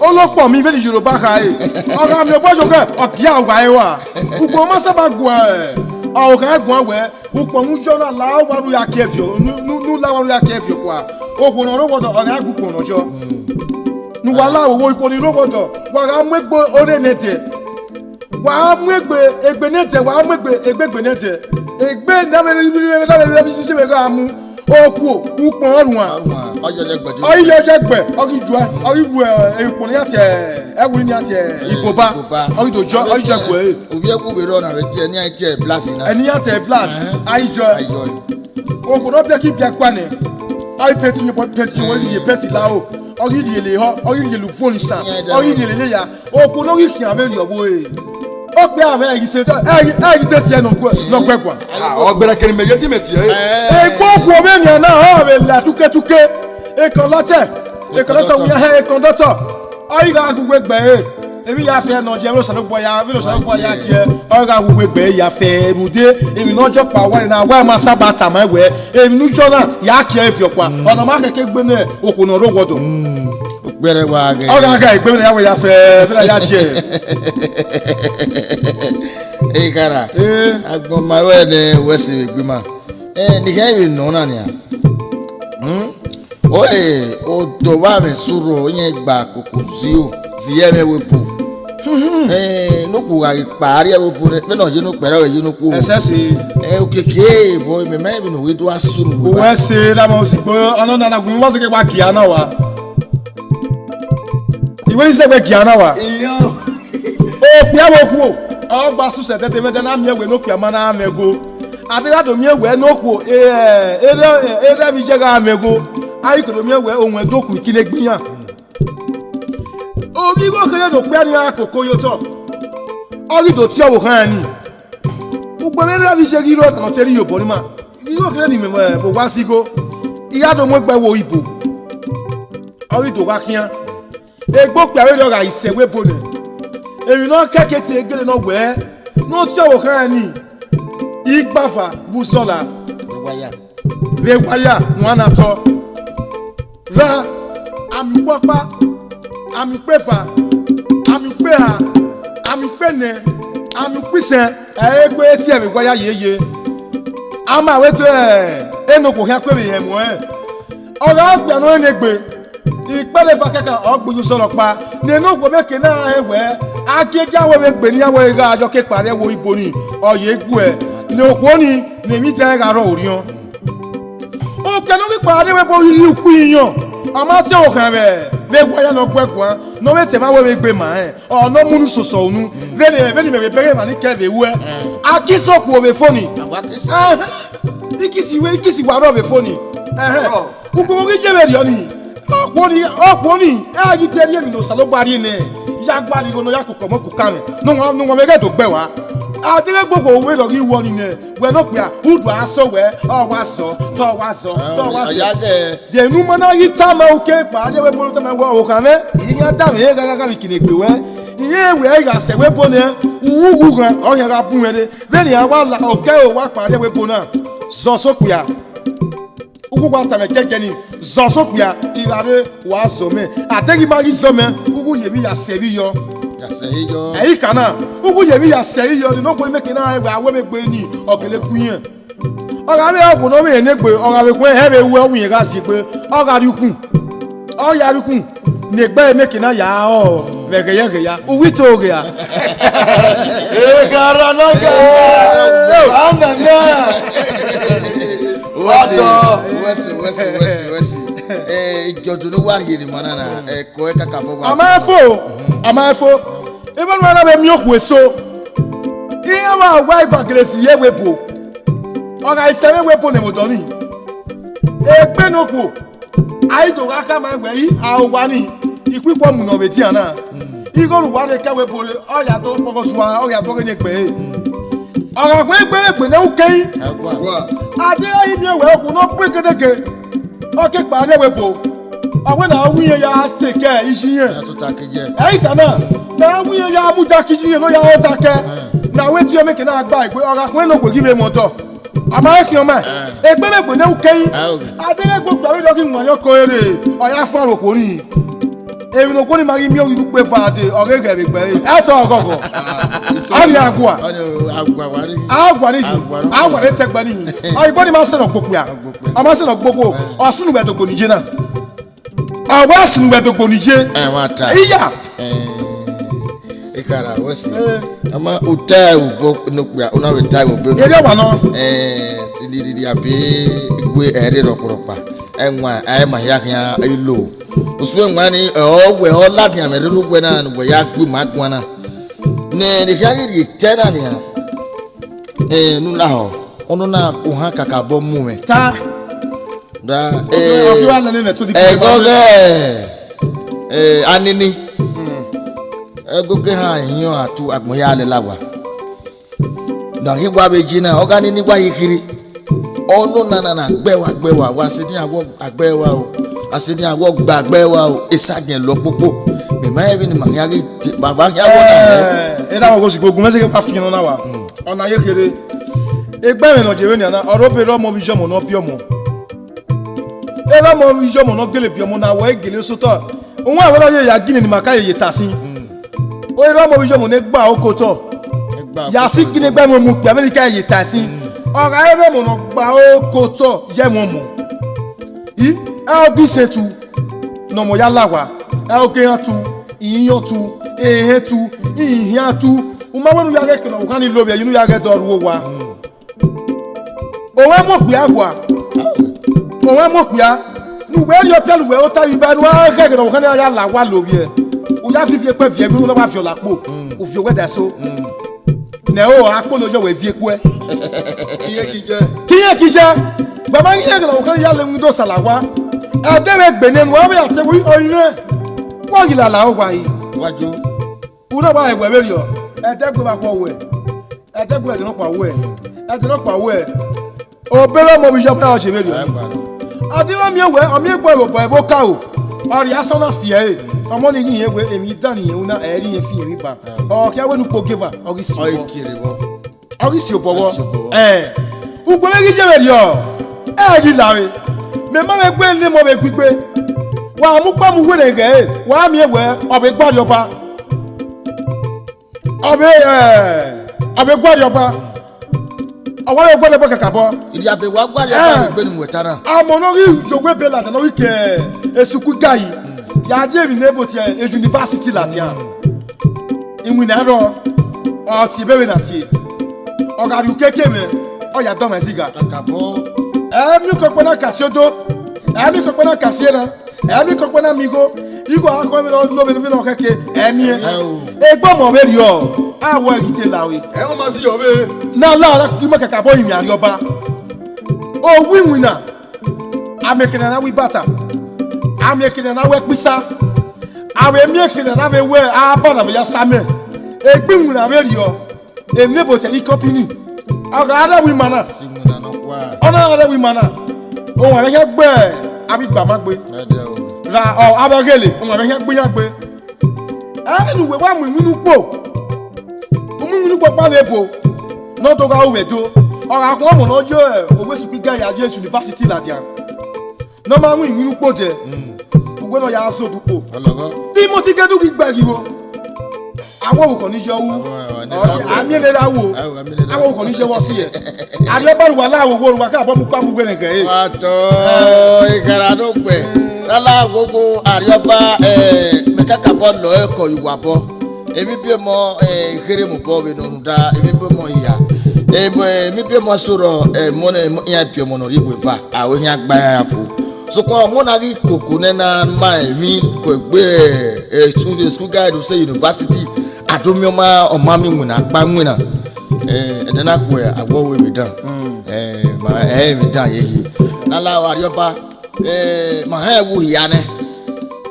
Olokpọ mi vbene Yoruba kha re. Ọ gha miẹn obọ yo ghẹ, ọ gie a wa e wa. Ukpọn ma saba gua, ọ gha guan wẹ, ukpọn ne u jọ na la owa ne u ya kie viọ, ne u, ne u la owa ne u ya kie viọ kua. Okhuo ne ọ rre owa ọdọ, ọ gha gu ukpọn ne ọ jọ. Ne uwa la owa ikhuo ni rre owa ọdọ, wa gha mu egbe ore nẹdẹ. Wa mu egbe, egbe nẹdẹ, wa mu egbe, egbe egbe nẹdẹ. Egbe ne avbe rhirhi na vbe vbe isi vbe gha mu. Okhuo, ukpọn ọ ruan. Ọ yẹ ọjẹ gbẹ, ọ ghi yẹ ọjẹ gbẹ, ọ ghi juẹ, ọ ghi wu, eh, ukpọn ne iran tie, ẹwu ne iran tie, eh, iboba. Iboba. Ọ ghi do jọ, ọ ghi jẹ gu ẹre. Ovbi ẹwu vbe rrọọ na vbe tie, ne iran tie blast na. Ẹ ne iran tie blast, a ghi jọ. A ghi jọ. Okhuo ne ọ biẹ ke ibiẹkua nẹ, ọ i pẹnti ye, pẹnti ye, ọ ghi rhie pẹnti la aro, ọ ghi rhie le ehọ, ọ ghi rhie le uvuọn ni san, ọ ghi rhie lele ya. Okhuo ne ọ ghi khian vberriọ vbe ore. Okpia mwẹ ẹghi se, ẹghi, ẹghi te tiẹ nọ guẹ, nọ guẹ guan. Ah, ọ gbẹrẹ kene mẹ ye te mẹ tiẹ. Egbe okhuo vbe nian na, ọ vbe la tuketuke. Ekọlọtẹ, ekọlọtẹ wẹ ya hẹ ekọndọtọ. Ọ ghi gha gu uwu egbe ẹre. Emwi ya fẹ ne ọ jẹ, vbene Osanobua ya, vbene Osanobua ya jẹ, ọ gha wu egbe ya fẹ rhunmwuda emwi ne ọ jọ kpa wa na, wa ma saba tama wẹ, emwi ne u jọ na, ya kie ẹre viọ kua. Ọna ma khẹke egbe ne okhuo ne ọ rre owa ọdọ. Ukpẹrẹ wa ghẹ. Ọ gha gha egbe ne ya wẹ ya fẹ, vbene ya jẹ. Ekhara, agbọn ma ruẹ ne wẹ se vbe egbe ma. Eh, ne I khẹ vbe nọ na nian. Hmm? Ore, odọ vbe amwẹ suro, irẹn gba koko zio, zi ẹmwẹ ẹvbo ebo. Eh, ne okhuo gha ghi kpa, a rrie ẹvbo ebo nẹ, vbene ọ ye ne okpia, ọ ye ne okhuo. Ẹsẹse. Eh, okiekie, bọ, mẹ ma emwi ne u ghi do a sunu. Uwẹ se, na ma osigbo, ọnọna na gun, wa sẹ ke wa gia na wa. Iwẹ ni sẹ wẹ gia na wa. Iyo. Okpia vbe okhuo, ọ gba susẹ dẹdẹ, mẹ da na miẹn wẹ ne okpia ma na mwẹ ẹgo. A te gha do miẹn wẹ ne okhuo, erha vbe iye gha mwẹ ẹgo, a i ke do miẹn wẹ owẹn do khu ikine egbe iran. Ovbi igho kherhe ne okpia ni gha koko ye otọ, ọ ghi do tie ọvbokhan rẹn ni. Ugbẹn vbe erha vbe iye ghi rrọọ ne ọ te rri iyobọ ni ma, igho kherhe ni mẹ vbe owa si igho, I gha do mu egbe ẹvbo oyibo, ọ ghi do gha khian. Egbe okpia vberriọ gha sẹ ẹvbo ebo nẹ, emwi ne ọ kẹke te gele nọ wẹ ne ọ tie ọvbokhan rẹn ni, igbafa vbe usọla. Vbe wa ya, wan na tọ. Ra, ami ukpe ọkpa, ami ukpe eva, ami ukpe eha, ami ukpe enẹ, ami ukpe isẹn, ẹ i gbe tie vbe wa ya yeye. A ma wẹ te ene okhuo khian kue vbe hẹ ẹmwẹ ọnrẹn. Ọ gha okpia ne ọ rẹn egbe, ikpẹlẹ eva kẹkan ọ gbe ye usọla ọkpa, ne ene okhuo vbe ke na rẹn wẹ, a gie gie avbe egbe ne iran wẹ gha yọ ke kpa rrie ẹvbo oyibo ni, ọ ye guẹ, ne okhuo ni, ne emwi dan gha rrọọ orhiọn. Okẹ ne ọ ghi kpa rrie ẹvbo ebo ghi rhie ukpu iyọn, ọ ma tie ọvbokhan vbe vbe wa ya ne ọ guẹ guan, ne ọ vbe te ẹmwẹ avbe egbe ma rẹn. Ọ ne ọ mu unu soso unu, vbene, vbene imẹ vbe bẹghe emwa ni kẹ vbe ruẹ. A kisi okhuo vbe fo ni. A wa kisi. Ẹhẹn. I kisi wẹ, I kisi wa rrọọ vbe fo ni. Ẹhẹn. Rrọọ. Ugbẹn ghi je vberriọ ni. Okhuo ni, okhuo ni, ẹ ghi te rhie emwi ne Osanobua rhie nẹ, ya gualọ igho ne ọ ya koko ọmọ kukamwẹ, ne uwa, ne uwa mwẹ ghẹ do gbe ẹe wa. A deghẹ gbe okhuo vberriọ ghi wọ ni nẹ, wẹ ne okpia, udu a sẹ wẹ, ọ wa zọ, te ọ wa zọ, te ọ wa zọ. Ọ ya ghẹ. De ne u ma na ghi tama uke kpa, de wẹ bolo tama wẹ, ọvbokhan mwẹ, I ghi ya da mwẹ gha gha gha vbe ikine egbe wẹ. I rẹn wẹ I gha sẹ ẹvbo ebo nẹ, uwu uwu ghan, ọ khian gha bun mwẹ rre. Vbene iran wa la okẹ ro wa kpa rrie ẹvbo ebo na, zọ sẹ okpia. Uwu wa tama ẹgẹgẹ ni, zọ sẹ okpia, I gha rre, wa zọ mẹ. A deghẹ I ma ghi zọ mẹ, uwu ye emwi ya sẹ ẹre iyọ. Ya sẹ ẹre iyọ. Ẹ i ka na, uwu ye emwi ya sẹ ẹre iyọ, ne okhuo ni mẹ ke na rẹn wẹ, a wẹ vbe egbe ni, ọ gele gu irẹn. Ọ gha vbe okhuo ne ọ vbe rẹn egbe, ọ gha vbe khuẹn hẹ vbe ru ẹwu irẹn gha ziegbe, ọ gha rrie ukhun. Ọ ya rrie ukhun, ne egbe ẹre mẹ ke na ya rọ vbe ẹghẹ ya ẹghẹ ya, uwu i to ghe a. Egharanaga, anana. Wẹsi, wẹsi, wẹsi, wẹsi, wẹsi. Eh, igiọdu ne uwa rhie ne ima na na, ẹko ẹre kakabọ wa. A ma fo, a ma fo. Ivan wa na vbe miẹn okhuo eso. Iran wa wa igbagele si ye ẹvbo ebo. Ọ gha sẹ ẹvbo ebo ne vbe odọ ni. Egbe ne okhuo, a i do gha khama wẹ, I, a owa ni, ikhuikhuo mu nọ vbe edian na. Igho ne uwa rre ke ẹvbo ebo re, ọ ya do kpọghọ sua, ọ ya do ghe ne egbe re. Ọ gha wẹ egbe ne egbe ne u kẹn. A deghẹ I miẹn wẹ okhuo ne ọ bu egedege, ọ ke kpa rrie ẹvbo ebo. Ọ wẹ ne a wu irẹn ya stay ke iye irẹn. Ẹ i ka na, ne a wu irẹn ya mudia ke iye irẹn ne ọ ya rre ọta kẹ. Ne a wẹ tie ọmọ eke na gba egbe, ọ gha khuẹn ne okhuo ghi vbe mwẹ otọ. A ma he khian ọmọ, egbe ne egbe ne u kẹn. A deghẹ egbe okpia vberriọ ghi wan yọ ko rre, ọ ya fan ro okhuo ni. Emwi ne okhuo ni ma ghi miẹn oghi ukpe eva dee, ọ ghe ghẹ vbe gbe ẹre. Ẹ tọ ọghọghọ. A vbe a gua. Ọ ni, a gua wa ni. A gua ni yi. A gua ni. A gua ni tẹgbe ni yi. Ọ, igbo ni ma sẹ ne ọ kpokpia. Ọ ma sẹ ne ọ gbogbo. Ọ sunu vbe ẹdogbo ni ye na. Ọ wa sunu vbe ẹdogbo ni ye. Ẹ, wa ta. Iya. Eh, Ekhara, wẹ si. Eh. Ama, u ta ẹre vbe obọ ne okpia, u na vbe ta ẹre vbe obọ ne. Erriọ wa nọ. Eh, liriri abe igue ẹre rọkpọrọkpa. Ẹwaẹn, a ma hia khian ilo. Usun ẹwaẹn ni, ọ wẹ, ọ ladian mwẹ rre uwẹ na, ne uwẹ ya gbe ima guan na. Ne, ne khian ghi rhie etẹ na nian. Eh, ne u lahọ. Ọnọna ohan kakabọ mu mwẹ. Ta. Da, Ọ ghi wa eh, lele mẹ to the point. Ẹghọghẹ, eh, anini. Hmm. Ẹgogo ehan ihiọn atu agbọn ya lẹla wa. Na ghi wa vbe yi na, ọ gha nini wa yi khiri. Ọnọna na na gbe wa, gbe wa, wa sẹ din awọ agbe wa o. A sẹ din awọ gba agbe wa o. Esagiẹn lọ kpokpo. Mẹ ma rẹn vbene ima khian ghi te, ma wa khian wọ na rẹ. Eh, e da wọ ghost gogun, mẹ sẹ ke wa fian nọ na wa. Hmm. Ọna ye kherhe. Egbe mwẹ ne ọ je vbe nian na, ọ rre obọ erha ọmọ vbe iye ọmọ ne ọ biẹ ọmọ. Erha ọmọ vbe iye ọmọ ne ọ gele biẹ ọmọ na, wẹ gele sotọ. Uwẹ wẹ na ye ya gini ne ima ka ye ye ta sin. O erha ọmọ vbe iye ọmọ ne gba oko otọ. Egba ya si oko gini otọ. Gbe mu mu kpia, vbene I ka ye ta sin. Mm. Ọ gha erha ọmọ ne ọ gba oko otọ ye ẹmwẹ ọmọ. I, ẹ ọ ghi sẹ tu, ne ọmọ ya la owa, ẹ ọ ghe ehan tu, ihiọn tu, ehẹn tu, ihian tu. U ma wẹ ne u ya ghẹ kene ọvbokhan ni lovbiẹ, ye ne u ya ghẹ dọ rhu owa. Mm. Owẹ mu okpia gua. Owẹ mu okpia. Ne uwẹ rhie ọpia ne uwẹ ota vbe iba ne u ra ghẹ kene ọvbokhan ni ya la owa lovbiẹ. U ya viọ ivie kpẹ viẹ vbe unu na wa viọ la kpo. Mm. U viọ owẹ da eso. Mm. Nẹ o, a kpolo yọ wẹ viẹ kuẹ. Kiye kije. Kiye kije. Wa ma ghi ghẹ kene ọvbokhan ni ya la window sala owa. Ẹdẹ vbe gbe nẹ, ne uwa vbe ya te ẹvbo orinmwẹ. Wa ghi lala owa yi. Wa jo. U na wa ẹwẹ vberriọ, ẹdẹgbe vbe akhuẹ wẹ, ẹdẹgbe ẹdẹ nọkpa wẹ, ẹdẹ nọkpa wẹ, obọ erha ọmọ vbe iye ọmọ ọ je vberriọ. Ẹ gba nọ. A di vbe miẹn wẹ, ọ miẹn egbe ẹvbo, ẹvbo ka o, ọ rhie asọn na fi ẹre, ọmọ ni ghi rẹn wẹ, emwi dan ne irẹn ru na, ẹ i re irẹn fi irẹn ba. Ẹ. Ọ khian wẹ ne ukpo gieva, ọ ghi si Ọ i obọ. Kiri vbọ. Ọ ghi si obọ vbọ. Ọ si obọ vbọ. Ẹ, ugbẹn mwẹ ghi ye vberriọ, ẹ ghi lare. Mẹ ma vbe gbe ne emọ vbe gbigbe. Wa mu ukpa mu uwẹ ne ghẹ ẹre, wa miẹn wẹ, ọ vbe gua rrie ọba. Ọ vbe, ẹ, ọ vbe gua rrie ọba. Ọ wa vbe gua rrie ọba kakabọ. Iriabe wa gua rrie ọba Ẹ. Egbe ne mu ẹta na. Amọ ne ọ ghi ye owẹ ebe ladian, ne ọ ghi ke esuku gai. Ya ye emwi ne ebo tie e university ladian. Iwinna rrọọ, ọ tie ebe vbene a tie. Ọ gha rrie ukeke mwẹ, ọ ya dọmwa ẹzigha. Kakabọ. Ẹ miẹn ukọkpẹ na ka si odo, ẹ miẹn ukọkpẹ na ka si erhan, ẹ miẹn ukọkpẹ na miẹn igho, igho a khọ vbene ọ lo vbene ọ khẹke, ẹ miẹn. Ẹ o. Egbe ọmọ vberriọ, a wẹ ghi te la ore. Ẹ ma ma si yọ vbe. Na la ra ki ma kakabọ rinmwian rrie ọba. Owu iwinna, a miẹn ekhẹ ne a na wẹ ibata, a miẹn ekhẹ ne a na wẹ ekpisa, a vbe miẹn ekhẹ ne a na vbe wẹ aba na vbe ya sa amẹ. Egbe iwinna vberriọ, emwi ne ebo tie company, ọ gha rre ẹvbo ima na. Si iwinna nọkhua. Ọ na rre ẹvbo ima na, owanmwẹ khian gbe avbe igbama gbe. Ẹdẹ o. Ra ọ avbe ọghele, owanmwẹ khian gbe iran gbe. Ẹ ne uwẹ wa mu iwinna ukpo, u mu iwinna ukpo ọkpa ne ebo, ne ọ do gha ru vbe do. Ọ gha khuọnmwi ne ọ ye owẹ esuku gai ya ye university ladian. Ne ọ ma mu iwinna ukpo dẹ, Mm. uwẹ ne ọ ya zẹ odẹ ukpo. Ọlọghọ. Timoti ke du ghi gbe ẹghe igho. Awọ vbe ukhọ ni ye ru. Awọ, awọ, ni Ọ si, ra wo. A miẹn ne ra wo. Awọ, a miẹn ne ra Awọ wo. Ukhọ ni ye vbe ọ si yẹ. Arhiọba ne uwa la wo wo, uwa ka bọ mu ukpa mu uwẹ ne gẹ ẹre. Wa tọ, ikara no gbẹ. Lala wowo Arhiọba, eh, mẹ kakabọ lọ ẹkọ ye uwa obọ. Emwi biẹ ọmọ, eh, ikherhe mu obọ vbe nọ rhunmwuda emwi biẹ ọmọ hia. Eh, emwi biẹ ọmọ sorọ, eh, mọ ne iran biẹ ọmọ ne ọ rhie iweva, a ho iran gba iran ya fo. Sokpan ọmọ na ghi koko nẹ na ma emwi ko egbe, eh, school, school guide say university, a do miẹn ọma, ọma miẹn iwinna, akpa iwinna. Eh, ẹdẹ na khuẹ, a wẹ ọvbehe dan. Mm. Eh, ma, eh, emwi dan ye yi. Lala Arhiọba, Eh, ma hẹn ẹwu hia nẹ.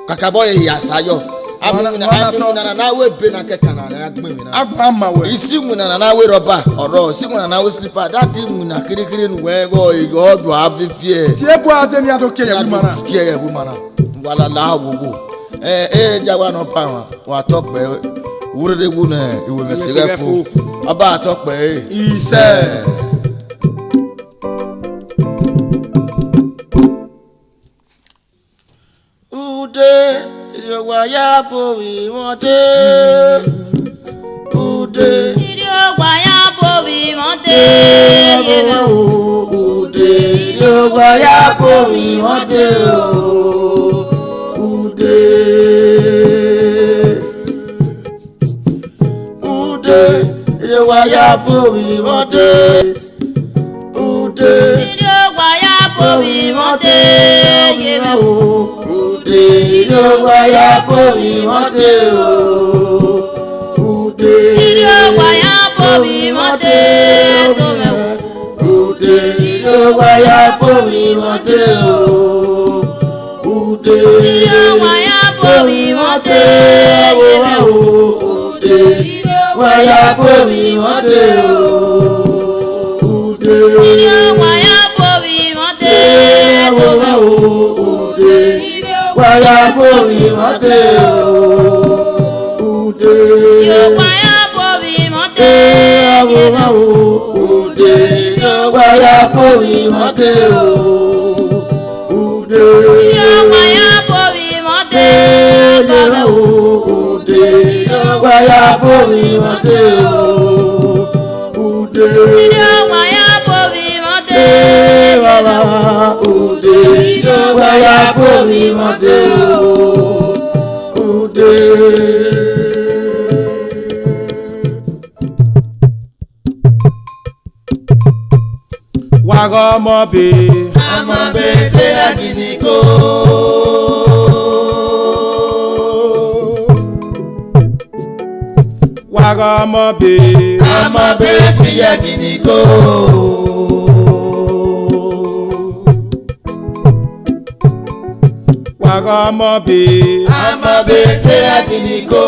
Kakabọ ye hia sa yọ. Amẹ Wana, iwinna, wana amẹ tọ. Iwinna na na wẹ ebe na kẹkan na, na gbẹn iwinna. Agba ma wẹ. Isi iwinna na na wẹ rọba, ọrọ. Isi iwinna na wẹ slipper. Dadi iwinna kherhe kherhe ne uwẹ gho, igho ọdua viviẹ. Tie bu ade ni a do kie ye wu ma na. Kie ye wu ma na. Wa lala wowo. Eh, eh, ja wa nọ pa wa. Wa tọ kpẹ. Wurere wu nẹ, iwe mẹ se ghẹ fo. Ọba tọ kpẹ, eh. Isẹ. Ude, iriowa ya bo vbe imwọde. Ude. Iriowa ya bo vbe imwọde, ye mwẹ o. Ude, iriowa ya bo vbe imwọde o. Ude. Ude, iriowa ya bo vbe imwọde. Ude. Iriowa ya bo vbe imwọde, ye mwẹ o. Ude, iriowa ya bo vbe imwọde o. Ude. Iriowa ya bo vbe imwọde, do mwẹ o. Ude. Ude, wa ya fo emwi mwẹ de o. Ude, wa ya fo emwi mwẹ de, ude, wa ya fo emwi mwẹ de o. Ude, wa ya fo emwi mwẹ de, ude, wa ya fo emwi mwẹ de o. Ude, wa ya fo emwi mwẹ de, baba o. Ude, wa ya fo emwi mwẹ de o. Ude, wa ya fo emwi mwẹ de, baba. Ude, wa ya fo emwi mwẹ de o. Ude. Wa gha ọmọ be. Amọ be sẹ ya gidi ko. Wa gha ọmọ be. Amọ be sẹ ya gidi ko. Wa gha ọmọ be. Amọ be sẹ ya gidi ko.